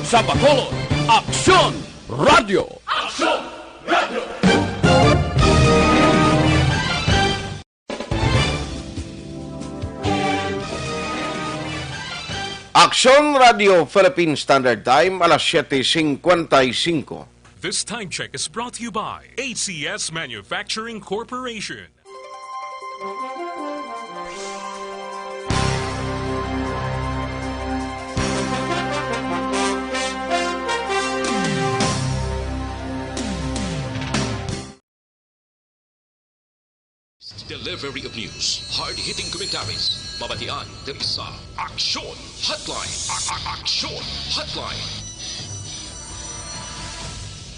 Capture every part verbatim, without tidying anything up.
Sa Bacolod, Aksyon Radio. Aksyon Radio. Aksyon Radio Philippine Standard Time, alas siyete cincuenta y cinco. This time check is brought to you by A C S Manufacturing Corporation. Delivery of news, hard-hitting commentaries, mabatian diri sa Aksyon Hotline. A- a- Aksyon Hotline.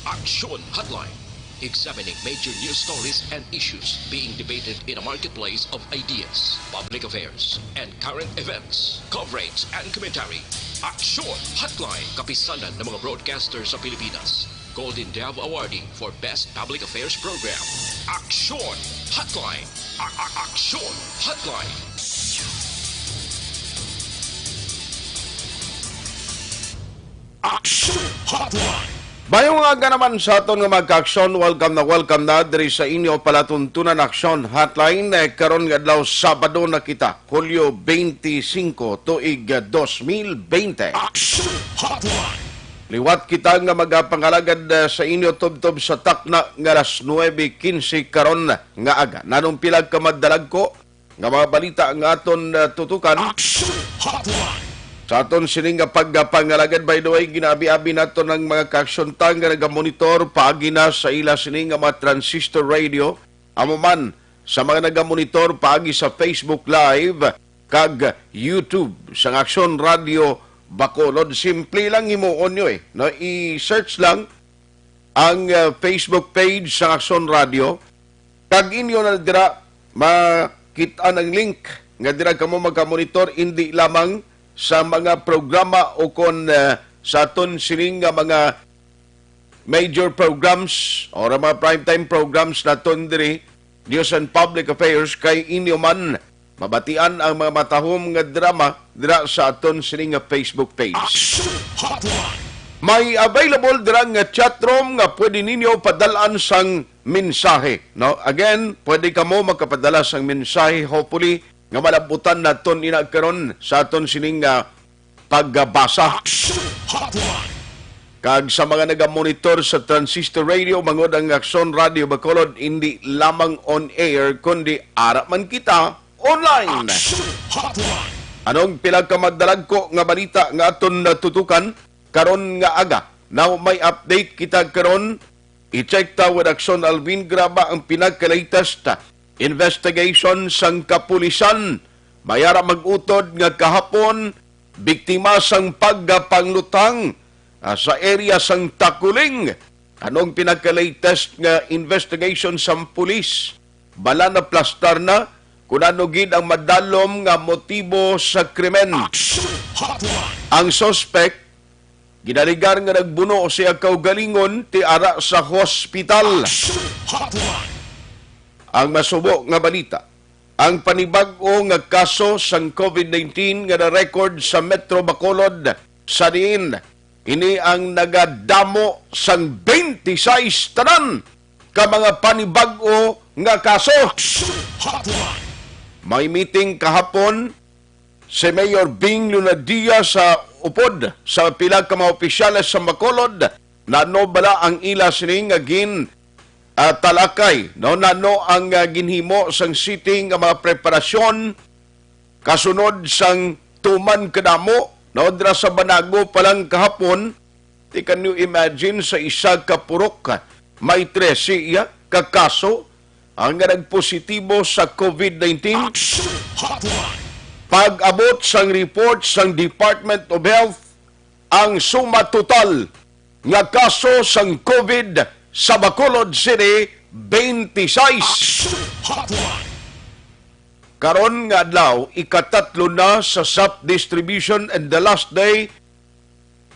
Aksyon Hotline. Examining major news stories and issues being debated in a marketplace of ideas, public affairs, and current events. Coverage and commentary. Aksyon Hotline. Kapisanan ng mga broadcaster sa Pilipinas. Golden Dove Awardee for Best Public Affairs Program. Aksyon Hotline. A- a- Aksyon Hotline. Aksyon Hotline. Mayong aga naman sa aton nga mga kaaksyon. Welcome na welcome na diri sa inyo palatuntunan, Aksyon Hotline. Eh, karon nga adlaw, Sabado na kita, Hulyo twenty-five, tuig dos mil twenty. Aksyon Hotline. Liwat kita nga magapangalagad, ah, sa inyo tubtob sa takna nga alas nuebe quince karon nga aga. Nanong pila ka madalagko nga mga balita nga aton, ah, tutukan? Aksyon Hotline. Sa aton sini nga pagpangalagad, by the way, ginaabi-abi nato ng mga kaaksyon ta nga nagamonitor paagi na sa ila sini nga mga transistor radio, amo man sa mga nagamonitor paagi sa Facebook Live kag YouTube sang Aksyon Radio Bacolod. Simple lang himuon nyo eh, no? I-search lang ang, uh, Facebook page sang Aksyon Radio, kag inyo na dira makit-an ang link nga dira kamo magamonitor, indi lamang sa mga programa o kon, uh, sa aton sining nga mga major programs or ang mga primetime programs naton diri, News and Public Affairs, kay inyo man mabatian ang mga matahom nga drama dira sa aton sini nga Facebook page. Aksyon Hotline. May available dira nga chat room nga pwede ninyo padalaan sang mensahe, no? Again, pwede kamo makapadala sang mensahe, hopefully, nga malabutan naton ina karon sa aton sining nga pagbasa. Aksyon Hotline. Kag sa mga nagamonitor sa transistor radio, mangod ang Aksyon Radio Bacolod, hindi lamang on air, kundi ara man kita online. Aksyon Hotline. Anong pila ka madalagko nga balita nga aton natutukan karon nga aga? Now, may update kita karon. I-check ta with Aksyon Alvin Graba ang pinaka-latest investigation sang kapulisan. May ara mag-utod nga kahapon, biktima sang pagpanglutang, ah, sa area sang Takuling. Anong pinaka-latest nga investigation sang pulis? Bala naplastar na kun ano gid ang madalom nga motibo sa krimen. Aksyon Hotline. Ang suspect ginaligar nga nagbuno sa iya kaugalingon ti ara sa hospital. Aksyon Hotline. Ang masubo nga balita, ang panibag-o nga kaso sang COVID nineteen nga na-record sa Metro Bacolod, sa diin ini ang nagadamo sang twenty-six tanan ka mga panibag-o nga kaso. Aksyon Hotline. May meeting kahapon si Mayor Bing Lunadia sa upod sa pila ka mga opisyales sa Bacolod. Nano bala ang ila sini nga gin, ah, talakay, no? Nano ang, ah, ginhimo sang city nga mga preparasyon kasunod sang tuman kadamo, no? Dira sa Banago pa lang kahapon, ti can you imagine, sa isa ka purok may trese iya ka kaso ang nga nagpositibo sa COVID nineteen. Aksyon Hotline. Pag-abot sang report sang Department of Health, ang suma total nga kaso sang COVID sa Bacolod City, twenty-six. Aksyon Hotline. Karon nga adlaw, ikatatlo na sa SAP distribution and the last day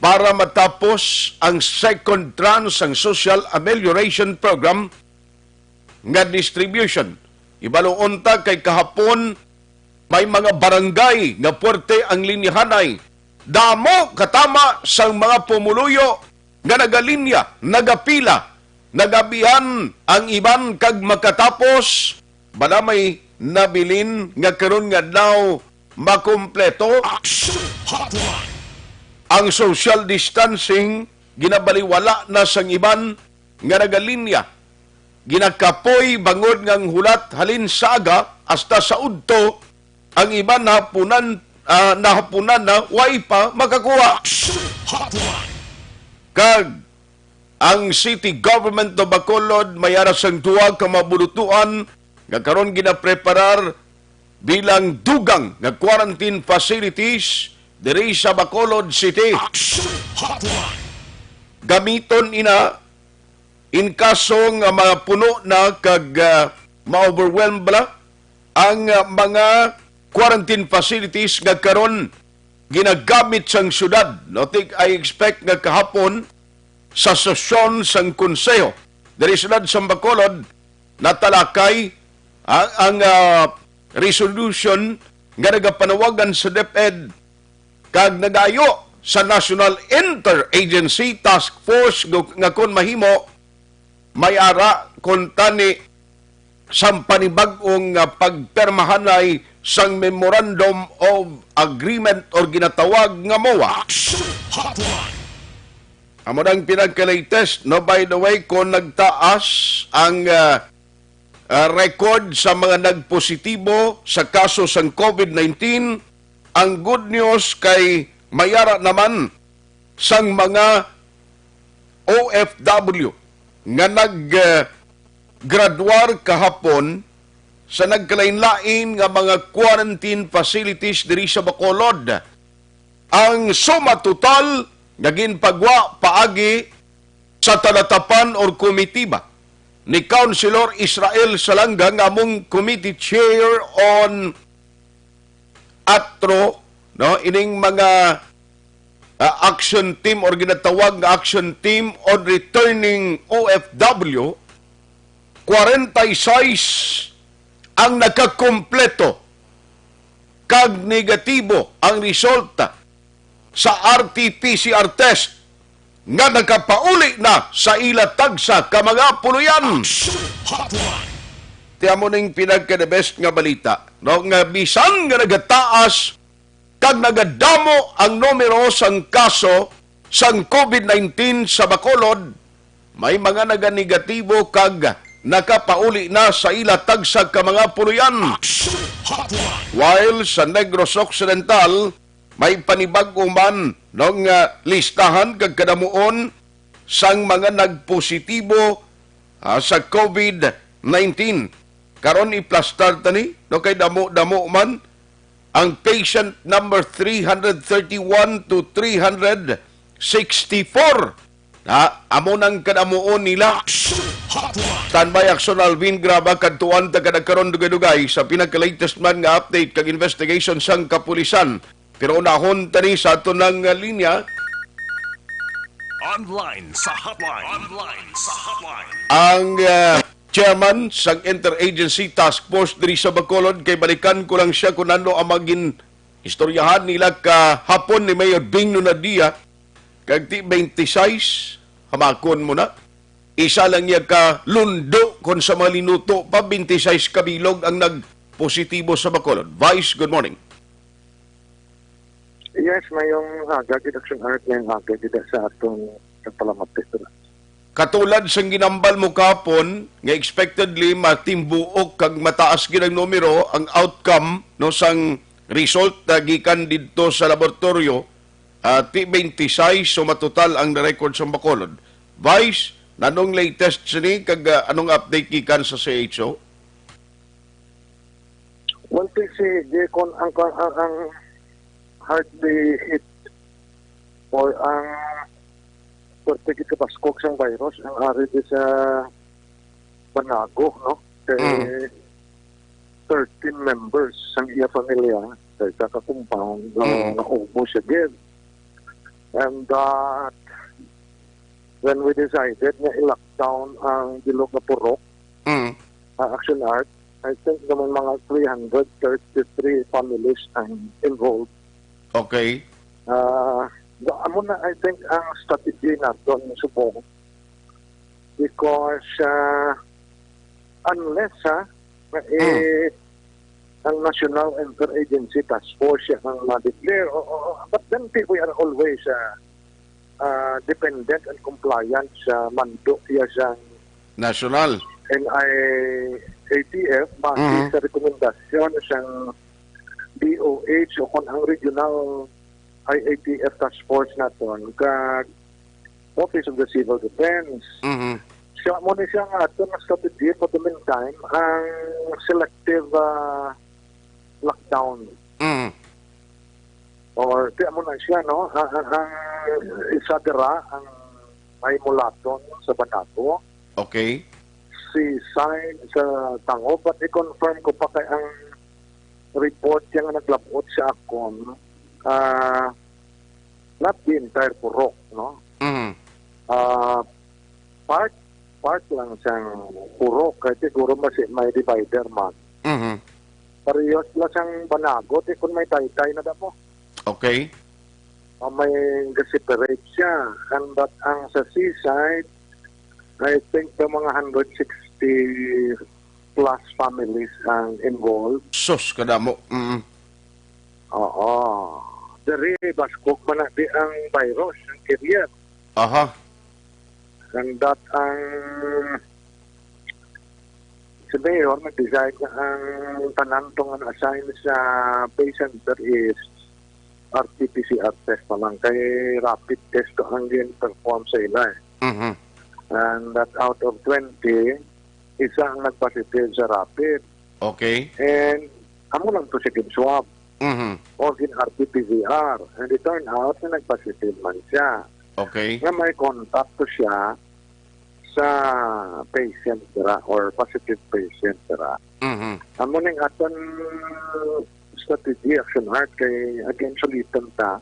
para matapos ang second tranche sang Social Amelioration Program nga distribution. Ibaluon ta kay kahapon may mga barangay nga puwerte ang linyahanay Damo katama sang mga pumuluyo nga nagalinya, nagapila, nagabihan ang iban kag makatapos, bala may nabilin nga karon nga adlaw makumpleto. Action Hotline. Ang social distancing ginabaliwala na sang iban nga nagalinya. Ginakapoy bangod nga ang hulat halin sa aga hasta sa udto, ang iban nahapunan, ah, nahapunan na way pa makakuha. Action Hotline. Kag ang City Government of Bacolod may ara sang duha ka mga bulutuan nga karon ginapreparar bilang dugang nga quarantine facilities diri sa Bacolod City. Action Hotline. Gamiton ina in kaso nga mga puno na kag, ah, ma-overwhelm bala ang, ah, mga quarantine facilities nga karon ginagamit sang syudad. No, tik, I expect nga kahapon sa sesyon sang konseho diri sa syudad sang Bacolod, natalakay ang, ang, ah, resolution nga nagapanawagan sa DepEd kag nagayo sa National Interagency Task Force gu-, nga kon mahimo, may ara kon tani sang panibag-ong nga pagpermahanay sang Memorandum of Agreement or ginatawag nga MOA. Action Hotline. Amo nang pinagka-latest, no? By the way, kung nagtaas ang, ah, ah, record sa mga nagpositibo sa kaso sang COVID nineteen, ang good news kay mayara naman sang mga O F W nga nag, ah, graduar kahapon sa nagkalain-lain nga mga quarantine facilities diri sa Bacolod. Ang suma total nga ginpagwa paagi sa talatapan or komitiba ni Councilor Israel Salanga nga among committee chair on atro, no, ining mga, ah, action team or ginatawag nga action team on returning O F W, kwarenta y seis ang nakakompleto kag negatibo ang resulta sa R T P C R test nga nakapauli na sa ila tagsa ka mga puloy-an. Action Hotline. Ti amo ning pinagka-the best nga balita, no, nga bisan nga nagataas kag nagadamo ang numero sang kaso sang COVID nineteen sa Bacolod, may mga naganegatibo kag nakapauli na sa ila tagsa ka mga puloy-an. Action Hotline. While sa Negros Occidental, may panibag-o man, no, nga listahan kag kadamuon sang mga nagpositibo, ah, sa COVID nineteen. Karon iplastar ta ni, no, kay damo-damo man ang patient number three hundred thirty-one to three hundred sixty-four. Ha, amo nang kadamuon nila. Action Hotline. Standby, Action Alvin Graba, kadtuan ta ka nagkaron dugay-dugay sa pinaka-latest man nga update kag investigation sang kapulisan. Pero unahon ta ni sa aton nang, uh, linya. Online sa hotline. Online sa hotline. Ang, uh, chairman sang Interagency Task Force diri sa Bacolod, kay balikan ko lang siya kung ano ang magin istoryahan nila kahapon ni Mayor Bing Nunadia, kag ti twenty-six, hamakon mo na. Isa lang iya ka lundo kon sa mga linuto pa, twenty-six ka bilog ang nagpositibo sa Bacolod. Vice, good morning. Yes, mayong aga gid, Action Art, mayong aga gid sa atong nagpalamati sila. Katulad sang ginambal mo kapon nga expectedly matimbuok kag mataas gid ang numero, ang outcome, no, sang result na gikan didto sa laboratoryo, ah, ti twenty-six so matotal ang na-record sa Bacolod. Vice, nanong latest sini kag, ah, anong update gikan sa C H O? Well, T C, di kon ang, ang, ang hardly hit or ang pwerte gid kabaskog sang virus ang ari di sa Banago, no? Kay Mm. thirteen members sang iya pamilya sa isa ka compound nga Mm. naubo siya gid. And that when we decided nga i-lockdown ang bilog nga purok, Mm. uh, Action Art, I think naman mga three hundred thirty-three families ang involved. Okay. Ah, amo na, I think, ang strategy naton subong. Because, ah, unless, ha, nga, eh, ang National Interagency Task Force siya ang ma-declare. O, o, o, but then we are always, ah, ah, dependent and compliant sa mando iya sang National. N I A T F, base Mhm. sa rekomendasyon sang D O H o kung ang regional I A T F task force naton kag Office of the Civil Defense. Mhm. Siya mo ni siya nga ato na strategy for the meantime ang selective, ah, lockdown. Mhm. Or, kaya mo na siya, no? Ang, ang, ang isa dira, ang may mulaton sa Banago. Okay. Si Sign sa Tango, but i-confirm ko pa kay ang report niya nga naglabot sa akon, ah, not the entire Purok, no? Mhm. Ah, part, part lang siyang Purok, kay siguro mas may divider man. Mhm. Parehas lang siyang Banago, di kun may taytay na damo. Okay. O may ga-separate siya. And but ang sa seaside, I think the mga hundred sixty plus families ang involved. Sus, kadamo. Mm. Oo. Diri, baskog man na di ang virus, ang carrier. Aha. And that ang si Mayor nag-decide nga ang tanan to nga na-assign sa base center is R T P C R test pa lang. Kay rapid test to ang gin-perform sa ila eh. Mhm. And that out of twenty, isa ang nag-positive sa rapid. Okay. And amo lang to siya gin-swab Mhm. or gin-R T P C R. And it turned out na nag-positive man siya. Okay. Nga may contact to siya sa patient dira or positive patient dira. Mhm. Amo ning aton strategy, Action Art, kay again, sulitan ta.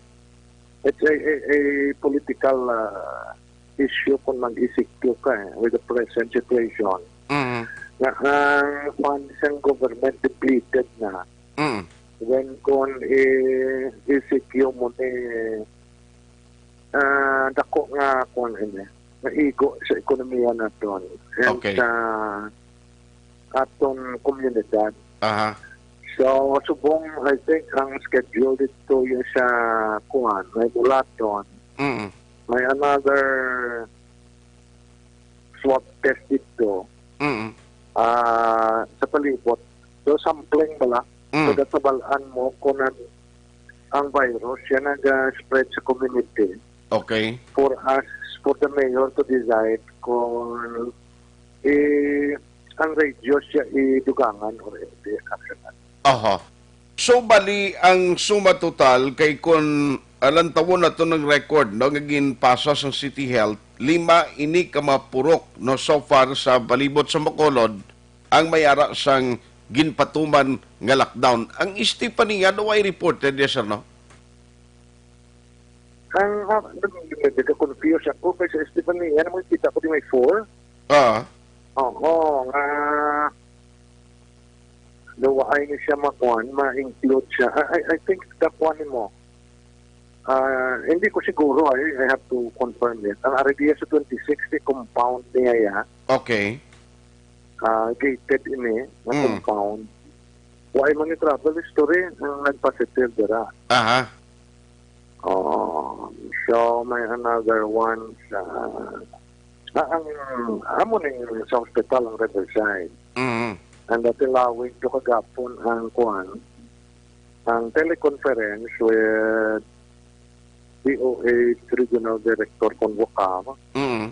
It's a, a, a political, ah, issue kung mag-E C Q ka eh, with the present situation. Mhm. Nga ang funds ng government depleted na. Mm. When kung i-, E C Q mo ni, ah, dako nga kung ano, nga igo sa ekonomiya naton and Okay. sa aton komunidad. Aha. So, subong, I think, ang schedule dito yung sa kuan, may mulaton, Mm. may another swab test dito, Mm. ah, sa palibot. So, sampling bala. Mm. So, that mabalaan mo kung ang, ang virus, yan nag-spread sa community. Okay. For us, for the mayor to decide kung, eh, ang radius siya idugangan or hindi. Aha. So, bali, ang suma total kay kun alantawon nato ng record, no, nga ginpasa sang City Health, lima ini ka mga purok, no, so far sa palibot sa Bacolod, ang may ara sang ginpatuman nga lockdown. Ang Estefanía, no, ay reported, yes, sir, no? Ang, ah, nag-, nag-confuse ako kay sa Estefanía, ano mo kita ko di may four? Ah. Oo, nga daw ay ni siya makuan, ma-include siya. I, I, I think the kuan mo. Ah, hindi ko siguro, I, I have to confirm it. Ang R D S twenty-six, the compound niya ya. Okay. Ah, gated ini, na Mm. compound. Why man ni travel history, ang nagpositive dira. Aha. Oh, so may another one sa, ah, ang, amo ning sa hospital ang Riverside. Mm. And natilawig to kagapon ang kuan, ang teleconference with D O H Regional Director Convocar Mm.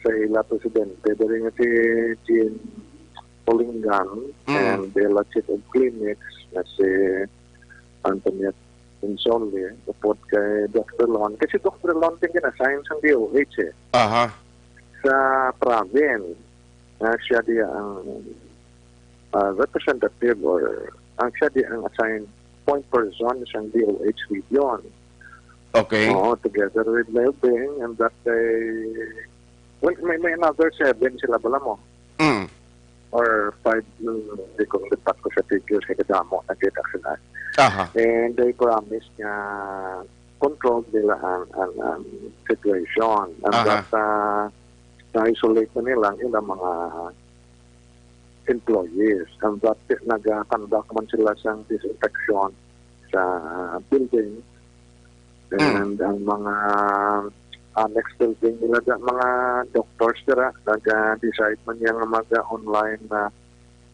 sa ila presidente, diri nga si Jean Polingan Mm. and the ila chief of clinics na si Antoinette Insole, upod kay Doctor Lon. Kasi Doctor Lon din gin-assign sa D O H eh. Aha. Sa province, na siya diya ang, ah, representative or ang siya diya ang assigned point person sa D O H region. Okay. Oo, together with Melvin and that day, well, may, may another seven sila bala mo. Mm. Or five, mm, di ko lipat ko sa figures, kay kadamo na gid actually. Aha. And they promised nga control nila ang, ang, ang situation. And Aha. that, ah, na-isolate na nila ang ilang mga employees. And that nag-conduct man sila sa disinfection sa building. Mm. And ang mga annex building nila, da, mga doctors dira, nag-decide man niya nga mag-online na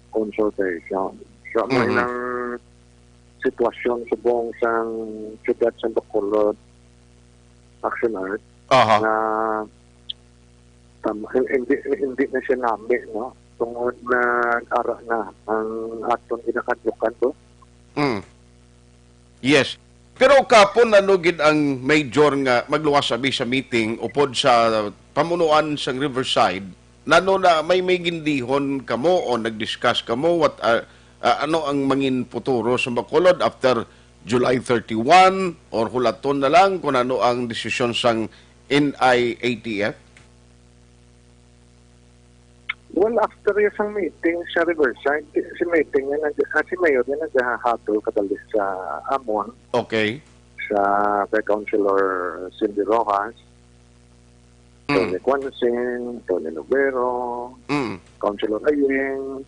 consultation. So, amo Mhm. inang sitwasyon subong sang siyudad sa Bacolod, Action Art, Aha. na tam-, hindi, hindi na siya nami, no? Tungod na ara na ang aton ginakadlukan to. Mm. Yes. Pero kapon, ano gid ang major nga magluwas abi sa meeting upod sa pamunuan sang Riverside? Nano na may, may gindihon kamo o nag-discuss kamo what, ah, ah, ano ang mangin futuro sa Bacolod after July thirty-one or hulaton na lang kung ano ang desisyon sang N I A T F? Well, after ya sang meeting sa Riverside, si meeting nga nag-, ah, si Mayor nga naghahatol kadali sa amon, Okay. sa kay Councilor Cindy Rojas, Mm. Tony Quansing, Tony Lubero, Mm. Councilor Ayeng,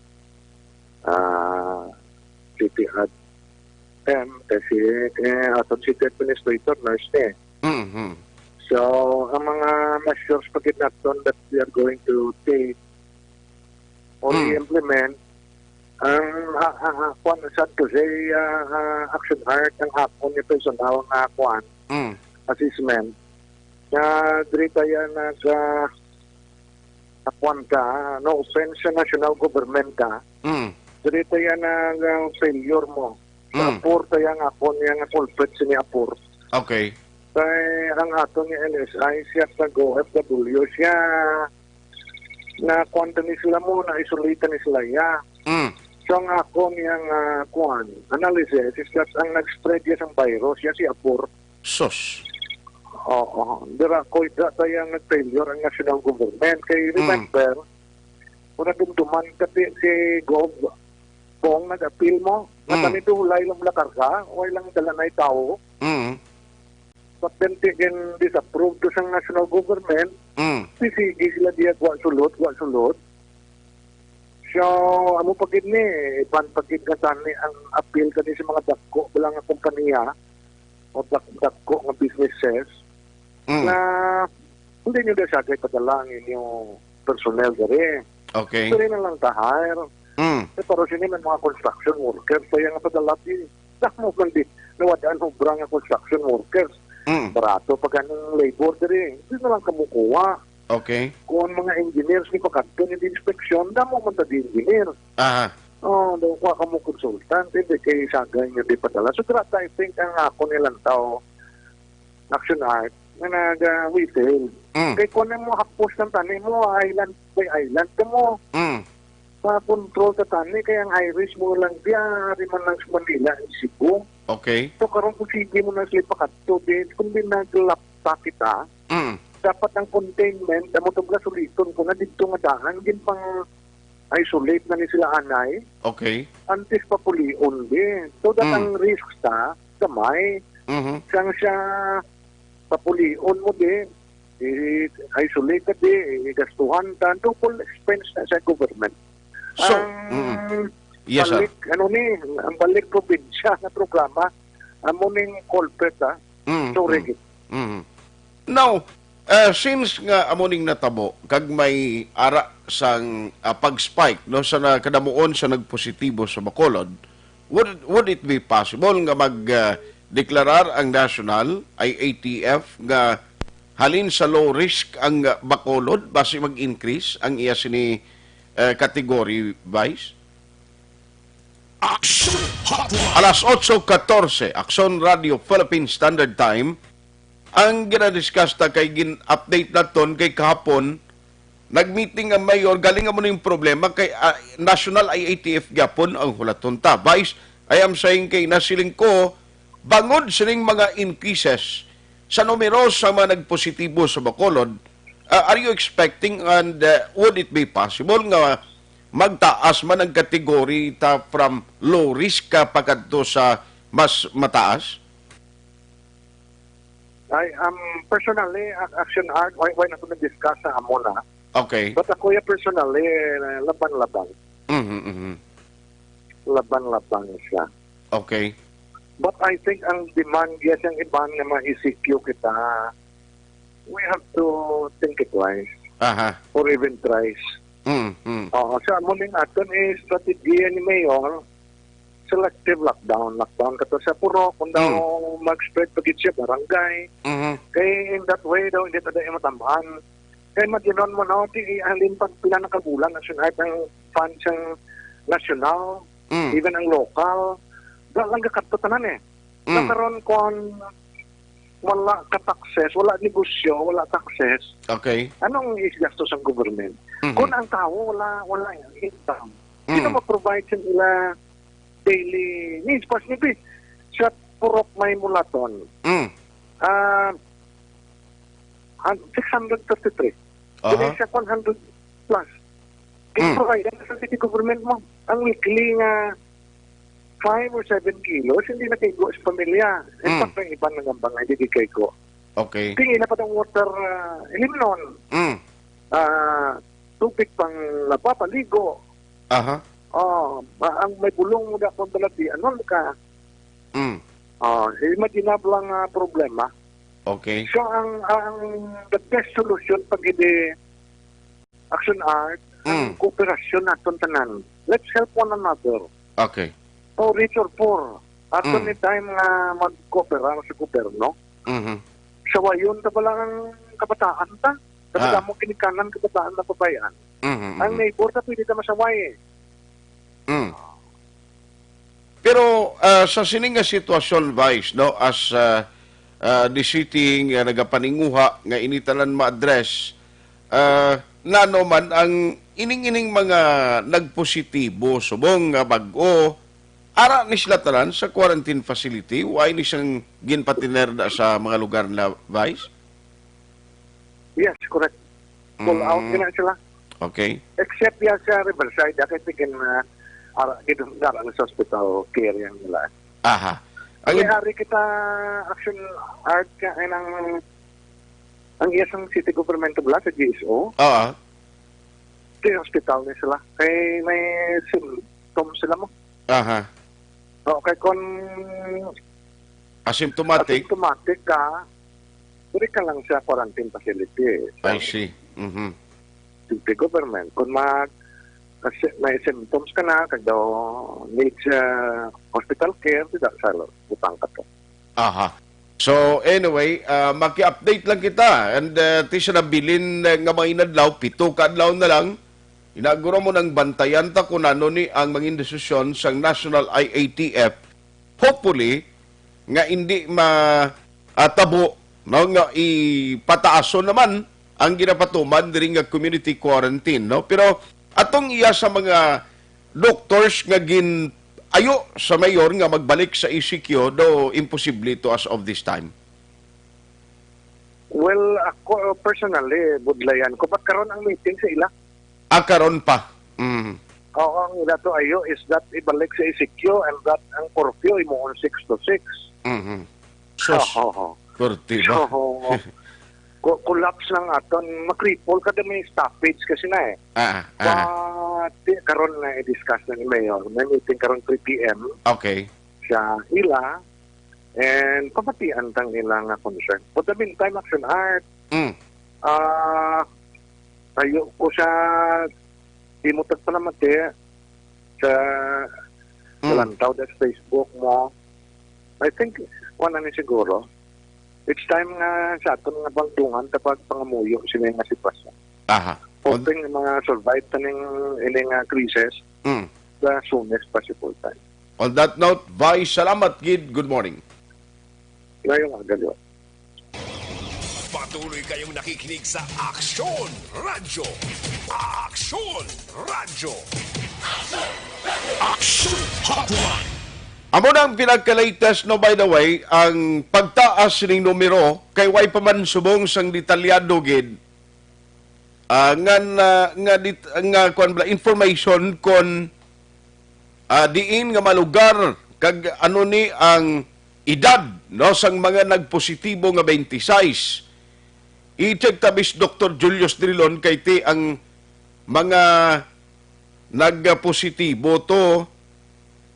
ah, City Ad M, kasi, eh, aton City Administrator, nurse ni. Mhm. So, ang mga measures pa gid naton that we are going to take or Mm. i-implement, ang, ah, ah, ah, kuwan, sa to say, ah, ah, Action Art, ang akon ni personal nga kuwan, Mm. assessment, na diri pa yan na sa, sa kuwan ka, no offense sa national government ka, Mm. diri pa yan na, na failure mo. Sa Mm. apor, kaya nga ako niya nga culprit sini apor. Okay. Kay ang ato ni L S I, siya sa go F W, siya na kuwan ni sila mo, na isolate ni sila ya. Mm. So, ang ako niya nga kuwan, analysis is that ang nag-spread ya sang virus, ya si apor. Sus. Oo. Dira ko, dira tayo ang nag-failure ang national government. Kay Mm. remember, kung nadumduman ka ti-, si Gov, kung nag-appeal mo, nga Mm. kami to hulay lang lakarga, way lang dala na tawo. Mm. But then, ti-, then disapprove to sang national government, Mm. sisigi sila diya, wa sulod, wa sulod. So, amo pa gid ni, iban pa gid nga tani ang appeal kani sa mga dagko bala nga kompanya o dag-, dagko nga businesses Mm. na hindi nyo dasagay padala ang inyong personnel diri. Okay. Diri na lang ta-hire. Mm. Eh, pero sini man mga construction workers pa yang padala di. Damo man di nawad-an obra nga construction workers. Mm. Barato pa ganing labor diri. Hindi na lang kamo kuha. Okay. Kung ang mga engineers ni pakadto ni inspeksyon, damo man ta di engineer. Aha. Oh, daw kuha kamo consultant, hindi kay sagay nga di padala. So, dira ta, I think, ang ako nilang tao, Action Art, nga naga-withhold. Mm. Kay kung mo hapos ng tanim mo, island by island ka mo. Mm. Sa control sa tani, kay ang iris mo lang diya, di man lang sa Manila, ang Cebu. Okay. So, karon kung sige mo na sila pakadto, di, kung di naglapta kita, Mm. dapat ang containment, amo to gasuliton ko na dito nga daan, gin pang isolate na ni sila anay. Okay. Antes papulion di. So that Mm. ang risk sa gamay. Mhm. Sang siya papulion mo di, i-isolate ka di, i-gastuhan ka, double expense na sa government. So, Ang mm. Yes, sir. balik, ano ni, ang balik probinsya na programa, amo ning culprit, ah. Mm, Sorry, mm. gid. Mm. Now, uh, since nga amo ning natabo, kag may ara sang, uh, pag-spike, no, sa na-, kadamuon sa nagpositibo sa Bacolod, would, would it be possible nga mag, uh, deklarar ang national, I A T F, nga halin sa low risk ang, uh, Bacolod, basi mag-increase ang iya sini, uh, category, Vice? Action Hotline. Alas otso katorse, Aksyon Radio Philippine Standard Time. Ang gina-discuss ta kay gin-update naton kay kahapon, nag-meeting ang mayor, galing amo ning problema kay, ah, National I A T F gyapon ang hulaton ta. Vice, I am saying kay nasiling ko, bangod sining mga increases sa numero sa mga nagpositibo sa Bacolod, ah, are you expecting and, ah, would it be possible nga magtaas man ang category ta from low risk ka pakadto sa mas mataas? I am personally, a-, Action Art, why, why na ko nag-discuss sa amo na? Okay. But ako ya personally, eh, laban-laban. Mhm, mhm. Laban-laban siya. Okay. But I think ang demand, yes, ang iban nga ma-E C Q kita, we have to think it twice. Aha. Or even thrice. Mm, mm. Oo, sa amo ning aton, eh, strategy ni Mayor, selective lockdown. Lockdown ka to sa purok, kung daw Mm. mag-spread pa gid siya, barangay. Mhm. Kay in that way daw, hindi ta daw matamhan. Kay maginon mo, no, di, halin pag pila na ka bulan, national, ang fund sang national, Mm. even ang local, da lang gakadto tanan eh. Mm. Sa karon, kung wala ka taxes, wala negosyo, wala taxes, Okay. Anong igastos ang government? Mhm. Kung ang tawo wala, wala income, Mm. sino ma-provide sa ila daily needs? Pas nibi, sa Purok May Mulaton, Mm. ah, han-, six hundred thirty-three. Aha. Dili siya one hundred plus. Mm. I-provide na sa city government mo. Ang weekly nga five or seven kilos, hindi na kaigo sa pamilya. In Mm. fact, ang iban nagambang, hindi di kaigo. Okay. Tingin na pa tong water, ah, ilimnon. Mm. Ah, tubig pang laba, paligo. Aha. Oh, ma-, ang may bulong mo na kung balati, ano ka? Mm. Oh, imaginable lang nga problema. Okay. So, ang, ang the best solution pag hindi Action Art, ang Mm. kooperasyon naton tanan. Let's help one another. Okay. O rich or poor. Aton Mm. ni time nga mag-cooperar sa gobyerno. Mhm. Sawayon ta bala ang kabataan ta. Kasi Ah. damo ginikanan kabataan na pabayaan. Mhm, Ang mhm. neighbor ta pwede ta masaway eh. Mm. Pero, ah, sa sini nga sitwasyon, Vice, no, as, ah, ah, the city nga nagapaninguha nga ini tanan ma-address, ah, nano man ang ining-ining mga nagpositibo subong nga bag-o, ara ni sila tanan sa quarantine facility, wa ini sang ginpatiner na sa mga lugar na, Vice? Yes, correct. Pull out Mm. gina sila. Okay. Except ya sa Riverside, ya kay tigin na ara gidundar ang sa hospital care yan nila. Aha. Ang Ang ib- ari kita Action Art ka ay nang ang iya sang city government bala sa G S O. Oo. Sa hospital ni sila. Kay may symptoms sila mo. Aha. Okay, kung Asymptomatic? Asymptomatic ka, diri ka lang sa quarantine facility. I see. Mhm. City government. Kung mag, kasi may symptoms ka na, kag daw needs, uh, hospital care, di da sa butang ka to. Aha. So, anyway, ah, maki-update lang kita. And, ah, ti sa nabilin, eh, nga mga inadlaw, pito ka adlaw na lang. Inaguro mo nang bantayan ta kung ano ni ang mangin desisyon sang National I A T F. Hopefully, nga hindi ma-, ah, tabo, no, nga ipataason naman ang ginapatuman diri nga community quarantine, no? Pero atong iya sa mga doctors nga gin-ayo sa mayor nga magbalik sa E C Q, do imposible to as of this time. Well, ako personally, budlayan ko. But karon ang meeting sa ila? Ah, karon pa. Mm. Oo, ang ila to ayo is that ibalik sa E C Q and that ang curfew imuon six to six. Mhm. Sus. Oo, oo. Korte ba? Oo. Ko-, collapse lang aton. Makripol ka may stoppage kasi na eh. Ah, ah. But, di, karon na i-discuss na ni Mayor. May meeting karon three P M. Okay. Sa ila, and pamatian tang ila nga concern. For the meantime, Action Art, Mm. ah, tayo ko sa, di mo tagpalamati sa, Mm. kalantaw sa Facebook mo. I think, kuwan na ni siguro. It's time nga sa aton nga bangdungan ta pagpangamuyo sila nga sitwasyon. Aha. Hoping nga mga survive ta ning, ini nga crisis Mm. the soonest possible time. On that note, Vice, salamat gid. Good morning. Ngayong aga, Leo. Patuloy kayong nakikinig sa Aksyon Radyo. Aksyon Radyo. Aksyon Hotline. Amo na ang pinaka-latest, no, by the way, ang pagtaas ning numero, kay way pa man subong sang detalyado gid, ah, nga na, nga dit-, nga, kuwan bala, information kon, ah, diin nga malugar kag ano ni ang edad, no, sang mga nagpositibo nga twenty-six. I-check ta bis Doktor Julius Drilon kay ti ang mga nagpositibo to,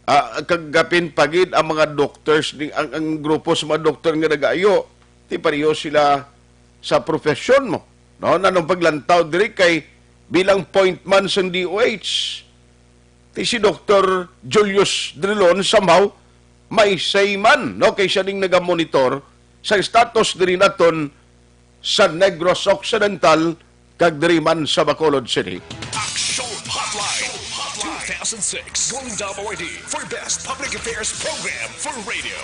ah, kag gapin pa gid ang mga doctors, ni, ang, ang grupo sa mga doktor nga nagayo, ti pareho sila sa profesyon mo, no? Nanong paglantaw diri kay bilang point man sang D O H, ti si Doktor Julius Drilon somehow may say man, no? Kay siya ning nagamonitor sa status diri naton sa Negros Occidental kag diri man sa Bacolod City. Action Hotline, two thousand six, Golden Dome Awardee for Best Public Affairs Program for Radio.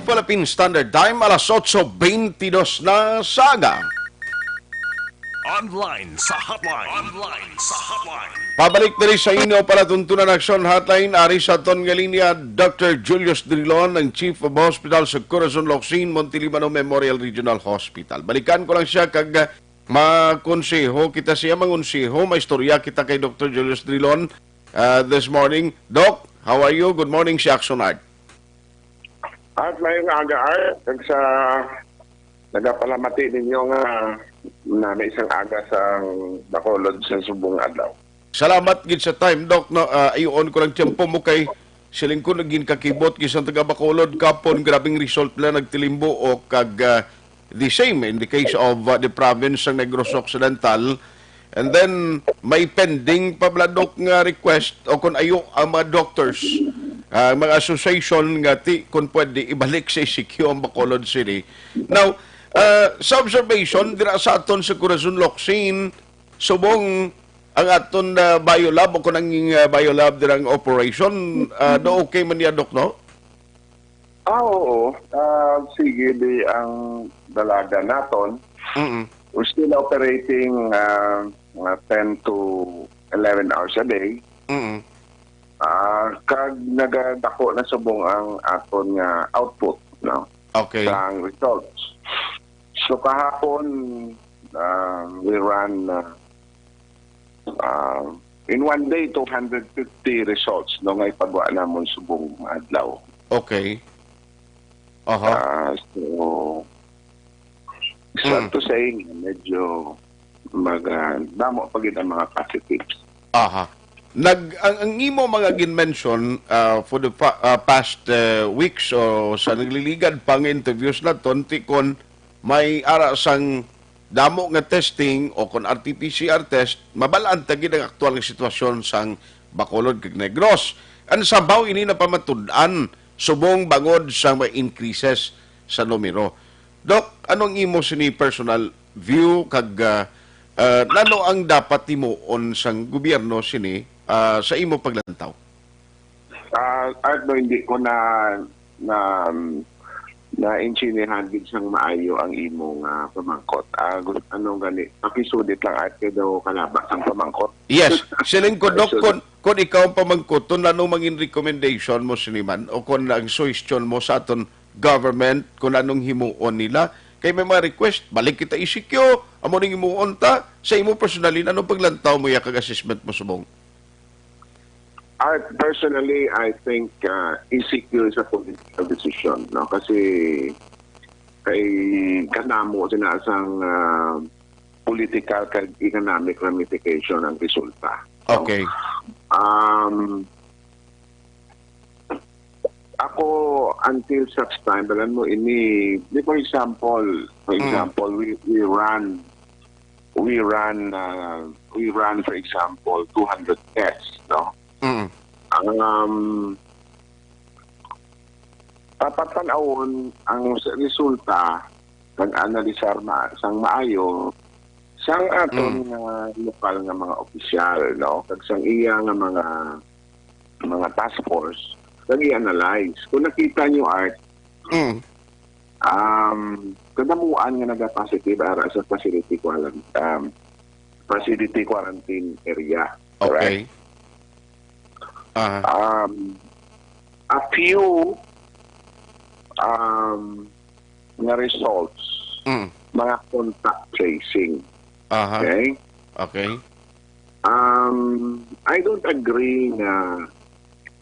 Philippine Standard Time, alas otso bentidós na sa aga. Online sa hotline. Online sa hotline. Pabalik diri sa inyo palatuntunan, Action Hotline. Ari sa aton nga linya, Doctor Julius Drilon, ang Chief of Hospital sa Corazon Locsin, Montelibano Memorial Regional Hospital. Balikan ko lang siya kag, ah, makonseho kita siya, mangonseho, maistorya kita kay Doctor Julius Drilon, ah, this morning. Doc, how are you? Good morning, si Action Art. At mayong aga, Art, kag sa nagapalamati ninyo nga na may isang aga sa Bacolod sa subong adlaw. Salamat gid sa time, Doc, no? Ah, ayuon ko lang tiyempo mo kay siling ko naging kakibot gid sa taga Bacolod kapon, grabing result nila nagtilimbo o kag, ah, the same in the case of, uh, the province ng Negros Occidental. And then, may pending pa bala, Doc, nga request o kung ayo ang mga doctors, ah, mga association nga ti, kung pwede, ibalik sa E C Q ang Bacolod City. Now, ah, sa observation, dira sa aton sa Corazon Locsin, subong ang aton, ah, biolab o kung ang, ah, biolab dira ang operation, ah, do okay man niya, Doc, no? Ah, oo. Ah, sige, di ang dalaga naton. Mm. We're still operating ah, mga ten to eleven hours a day. Mm. Ah, kag nagadako na subong ang aton nga output, no? Okay. Sa results. So kahapon, ah, we ran ah, ah, in one day, two hundred fifty results, no, nga ipagwa namon subong adlaw. Okay. Aha. Ah, so, sad Mm. to say, medyo mag, ah, damo pa gid ang mga positives. Aha. Nag ang, ang imo mga gin-mention, ah, for the pa- ah, past, ah, weeks o sa nagliligad pa nga interviews naton, ti kon may ara sang damo nga testing o kon R T P C R test, mabal-an ta gid ang aktual nga sitwasyon sang Bacolod kag Negros. And somehow ini napamatud-an subong bangod sa may increases sa numero. Doc, ano ang imo sini personal view kag, ah, ah, nano ang dapat himuon sang gobyerno sini ah, sa imo paglantaw? Ah, Art, no, hindi ko na, na, naintindihan gid sang maayo ang imo nga pamangkot. Ah, gus-, ano gani, pakisudit lang, Art, kay daw kalabas ang pamangkot. Yes, siling ko, Dok, Pakisudit. Kun, kun ikaw ang pamangkuton, ano mangin recommendation mo sini man? O kun ang suggestion mo sa aton government, kung anong himuon nila? Kay may mga request, balik kita E C Q, amo ning himuon ta. Sa imo personally, anong paglantaw mo ya kag assessment mo subong? Art, personally, I think, uh, E C Q is a political decision, no? Kasi kay kanamo sina sang, uh, political kag economic ramification ang resulta, no? Okay. Um, ako, until such time, balan mo ini, di, for example, for Mm. example, we, we run, we run, uh, we run, for example, two hundred tests, no? Mm. Ang, um, papatan-awon ang s-, resulta kag analisar ma-, sang maayo sang aton Mm. nga lokal nga mga opisyal, no? Kag sang iya nga mga, mga task force, kag i-analyze. Kung nakita nyo, Art, Mm. um, kadamuan nga naga-positive ara sa facility quaran-, um, facility quarantine area, correct? Okay. Aha. Um, a few, um, nga results, Mm. mga contact tracing. Aha. Okay? Okay. Um, I don't agree na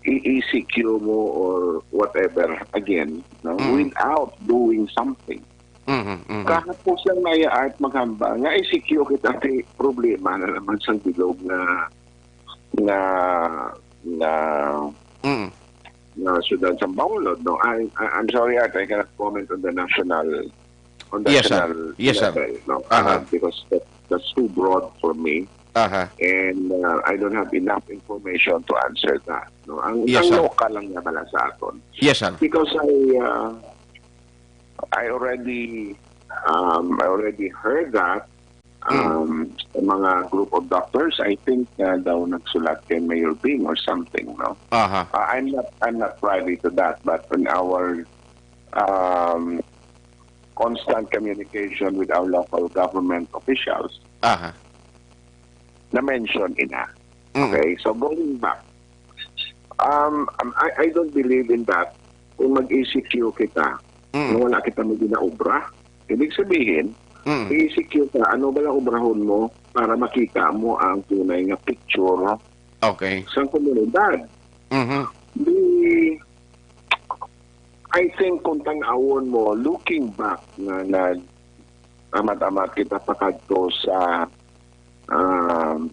i-E C Q mo or whatever again, no? Mm. Without doing something. Mhm, mhm. Kahapon lang na ya, Art, maghambal nga E C Q kita, kay problema na naman sang bilog nga, nga, nga, Mm. nga syudad sa Bacolod, no? I, I, I'm sorry, Art, I cannot comment on the national, on the Yes, sir. national Yes, sir. level, no? Aha. Uh, because that, that's too broad for me. Aha. And, uh, I don't have enough information to answer that, no? Ang, Yes, ang sir. lokal lang na bala sa aton. Yes, sir. Because I, uh, I already, um, I already heard that, Mm. um, sa mga group of doctors, I think, uh, daw nagsulat kay Mayor Bing or something, no? Aha. Uh, I'm not, I'm not privy to that, but on our, um, constant communication with our local government officials, Aha. na-mention ina. Mm. Okay, so going back, um, um, I, I don't believe in that. Kung mag-E C Q kita, Mm. kung wala kita may ginaobra, ibig sabihin, Mm. E C Q ka, ano ba ang obrahon mo para makita mo ang tunay nga picture Okay. sa komunidad? Mhm. Di, I think kung tan-awon mo, looking back, nga nag-amat-amat kita pakadto sa, um,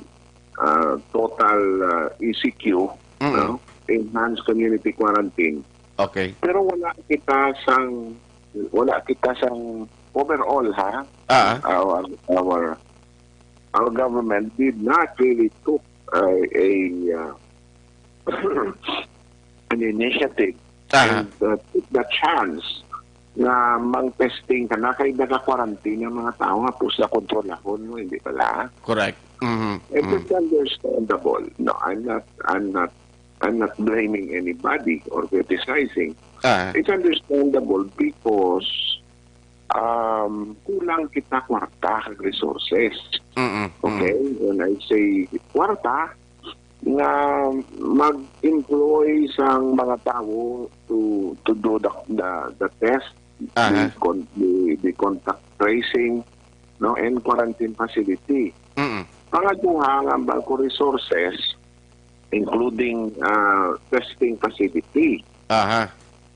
uh, total, uh, E C Q, Mm. no? Enhanced community quarantine. Okay. Pero wala kita sang, wala kita sang overall, ha? Ah. Our, our, our government did not really took, uh, a, uh, an initiative Aha. and, uh, took the chance nga mang-testing ka na kay naka-quarantine ang mga tao nga pus na kontrolahon mo, hindi pala? Correct. Mhm. And Mhm. it's understandable. No, I'm not, I'm not, I'm not blaming anybody or criticizing. Ah. It's understandable because, um, kulang kita kwarta kag resources. Mm-mm. Okay? Mm. When I say kwarta, nga mag-employ sang mga tawo to, to do the, the, the test, Aha. the con-, the, the contact tracing, no, and quarantine facility. Mm. Pangaduha nga hambal ko, resources, including, ah, testing facility. Aha.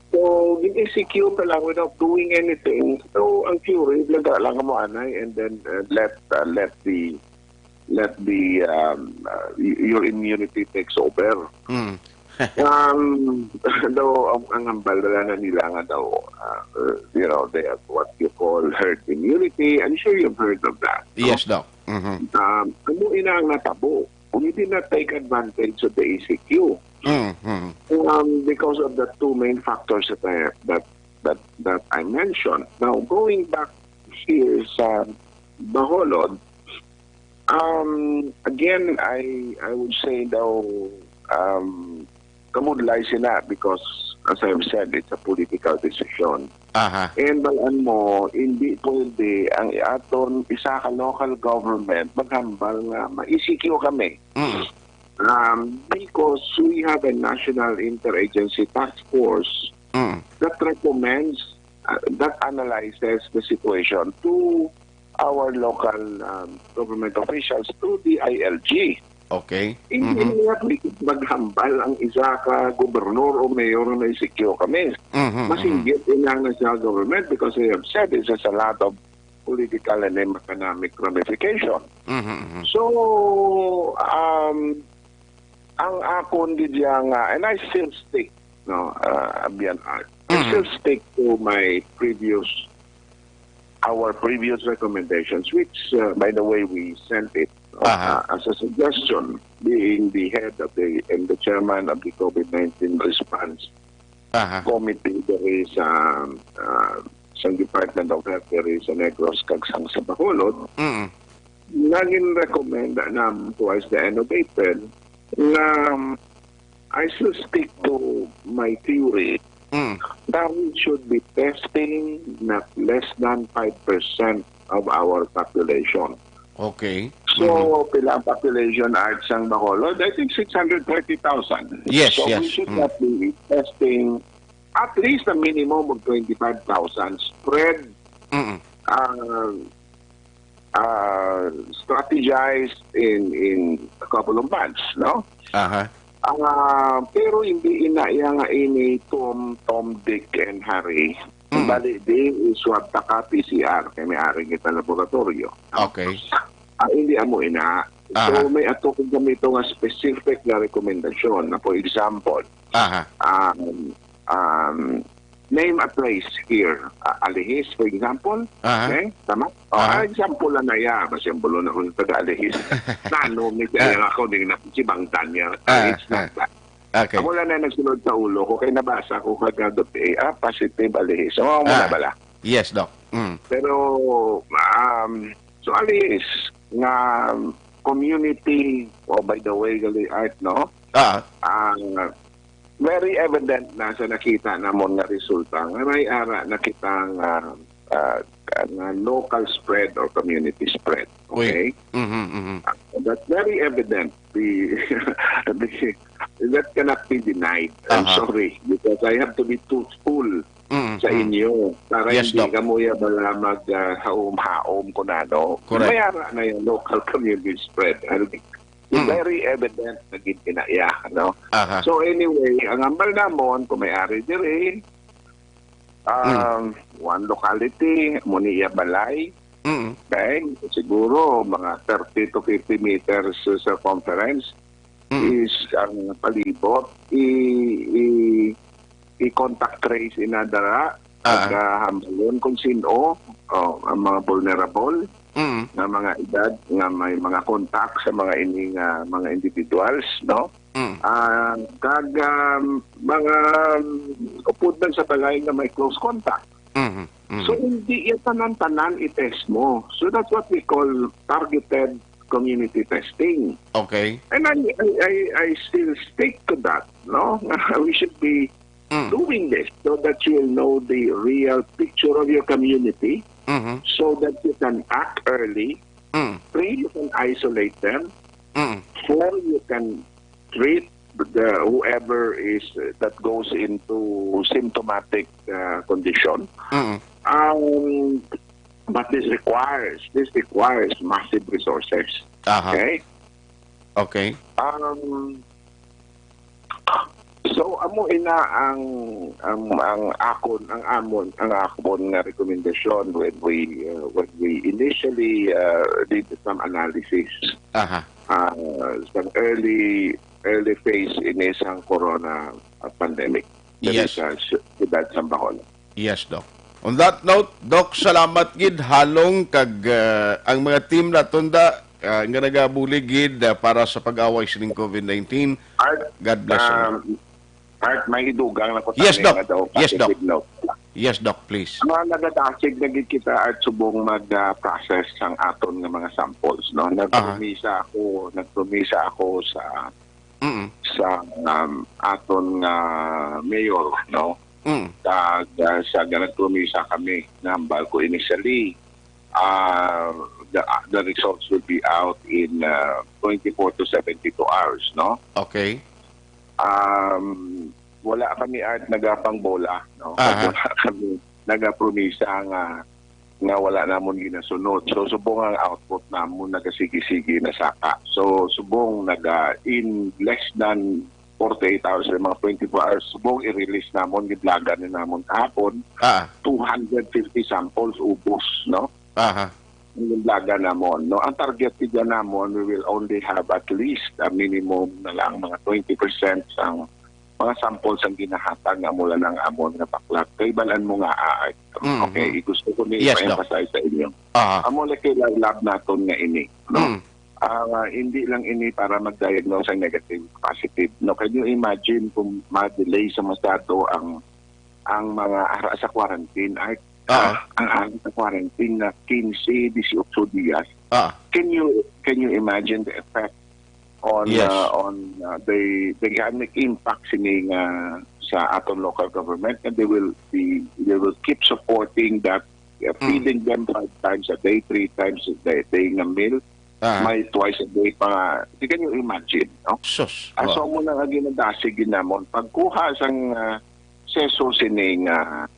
So, gin-E C Q pa lang without doing anything. So, ang theory, blaga lang mo anay, and then, uh, let, uh, let the, let the, um, uh, y-, your immunity takes over. Mm. Um, daw, ang, ang hambal na lang nila nga daw, uh, uh, you know, they have what you call herd immunity. I'm sure you've heard of that, no? Yes, Doc. Mhm. Um, amo ina ang natabo. We did not take advantage of the E C Q. Mm, mm. Um, because of the two main factors that I, that, that, that I mentioned. Now, going back here sa Bacolod, Um, again, I I would say daw, um, kamudlay sila because, as I've said, it's a political decision. Aha. And balan mo, hindi pwede ang aton isa ka local government maghambal nga ma-E C Q kami. Mm. Um, because we have a national interagency task force Mm. that recommends, uh, that analyzes the situation to our local, um, government officials, to the I L G. Okay. Hindi Mhm. nila pwede maghambal ang isa ka gobernador o mayor na E C Q kami. Mhm, mhm. Masinggit ina nga sa government because they have said it has a lot of political and economic ramification. Mhm, mhm. So, um, ang akon gid ya nga, and I still stick, no, uh, Abian Art. I Mhm. still stick to my previous, our previous recommendations, which, uh, by the way, we sent it, no, Aha. uh, as a suggestion, being the head of the and the chairman of the COVID nineteen response Aha. committee diri sa, uh, sa Department of Health diri sa Negros kag sang sa Bacolod. Mm. Naging recommend na towards the end of April na, um, I still stick to my theory Mm. that we should be testing not less than five percent of our population. Okay. So, Mhm. pila ang population, Art, sang Bacolod? I think six hundred thirty thousand. Yes, So, yes. we should Mm. not be testing at least a minimum of twenty-five thousand spread, Mm. uh, uh, strategized in, in a couple of months, no? Aha. Ah, pero hindi ina iya nga ini Tom, Tom, Dick, and Harry. Mm. Bali, di, iswab ta ka P C R, kay may ari kita laboratorio. Okay. Ah, hindi amo ina. So, Aha. may ato kung gamito nga specific nga rekomendasyon na, for example, Aha. um, um, name a place here, uh, Alihis, for example. Aha. Okay? Tama? O, Aha. ah, example lang na ya. Basta yung bulo na kung taga Alihis. Nano, may Ah. kaya nga ako, hindi na si Bangtan niya. Ah, It's not ah. that. Okay. Amo lang na nagsunod sa ulo ko, kay nabasa ko kagagabi, ah, positive Alihis. So, amo na Ah. bala. Yes, Doc. Mm. Pero, um, so Alihis, nga community, oh, by the way, gali, Art, no? Ah. Ah, very evident na sa nakita namon nga resulta, nga may ara na kita nga, ah, nga local spread or community spread. Uy. Okay? Mhm, mhm. Ah, that's very evident. The, the, that cannot be denied. I'm Aha. sorry, because I have to be truthful Mm, sa mm. inyo para Yes, hindi Doc. kamo ya bala mag, ah, haom-haom kung ano. Correct. May ara na yung local community spread. Ano, Mm. very evident na gid kinaya, no? Aha. So anyway, ang hambal namon, kung may ari diri, um, Mm. one locality, mo niya balay, Mm. okay? Siguro mga thirty to fifty meters circumference Mm. is ang palibot. I, i, i-contact trace ina dara, Ah. ag, ah, hambalon kung sino, oh, ang mga vulnerable Mm. nga mga edad, nga may mga contact sa mga ini nga mga individuals, no? Mm. Ah, kag, um, mga, um, upod man sa balay nga may close contact. Mhm, mhm. So, hindi yan tanan-tanan i-test mo. So, that's what we call targeted community testing. Okay. And I, I, I, I still stick to that, no? We should be Mm. doing this so that you will know the real picture of your community, Mhm. so that you can act early, Mm. three, you can isolate them, Mm. four, you can treat the, whoever is, uh, that goes into symptomatic, uh, condition. Mm. Um, but this requires, this requires massive resources. Aha. Okay? Okay. Um, so, amo ina ang, ang, ang akon, ang amon, ang akon nga rekomendasyon when we, uh, when we initially, uh, did some analysis, Aha. uh, sa early, early phase ini sang corona, uh, pandemic. Diri Yes. sa sy-, siyudad sang Bacolod. Yes, Doc. On that note, Doc, salamat gid halong kag, uh, ang mga team naton da, uh, nga nagabulig gid, uh, para sa pag-away sining COVID nineteen. Art, God bless you. um, Art, may idugang na ko Yes, tani Doc. nga daw Yes, Doc. positive, no? Yes, Doc, please. Mga nagadasig na gid kita at subong mag-process sang aton nga mga samples, no? Nagpromisa ako, nagpromisa ako sa Mm. sa, um, aton nga mayor, no? Mm. Kag, ah, sa nagpromisa kami, nahambal ko initially, ah, the, the results will be out in, ah, twenty-four to seventy-two hours, no? Okay. Um, wala kami at nagapangbola, no? Aha. Wala kami nagapromisa nga, nga wala namon ginasunod. So, subong ang output namon nagasigi-sige na saka. So, subong naga, in less than forty-eight hours, mga twenty-four hours, subong i-release namon, giblagan na namon kahapon, Ah. two hundred fifty samples ubos, no? Aha. Ang giblagan namon, no? Ang target gid namon, we will only have at least a minimum na lang mga twenty percent sang mga samples ang ginahatag nga mula ng amon nga baklag. Kay balan mo nga, ah, Mm, okay, mm. gusto ko ni Yes, Doc. i-emphasize sa inyo. Aha. Ang molecular lab naton nga ini, no? Mm. Ah, hindi lang ini para mag-diagnose ang negative, positive. No, can you imagine kung ma-delay sa masyado ang, ang mga ara sa quarantine? Ay, Oo. ah, ang ara sa quarantine na quince, dieciocho dias. Ah. Can you, can you imagine the effect on, Yes. uh, on, uh, the, the economic impact sini nga sa aton local government, and they will be, they will keep supporting that, uh, Mm. feeding them five times a day, three times a day, day nga meal, Ah. may twice a day pa nga. Di, can you imagine, no? Sus. Ah, so, Oh. amo na nga ginadasig gid namon. Pagkuha sang, ah, seso sini nga,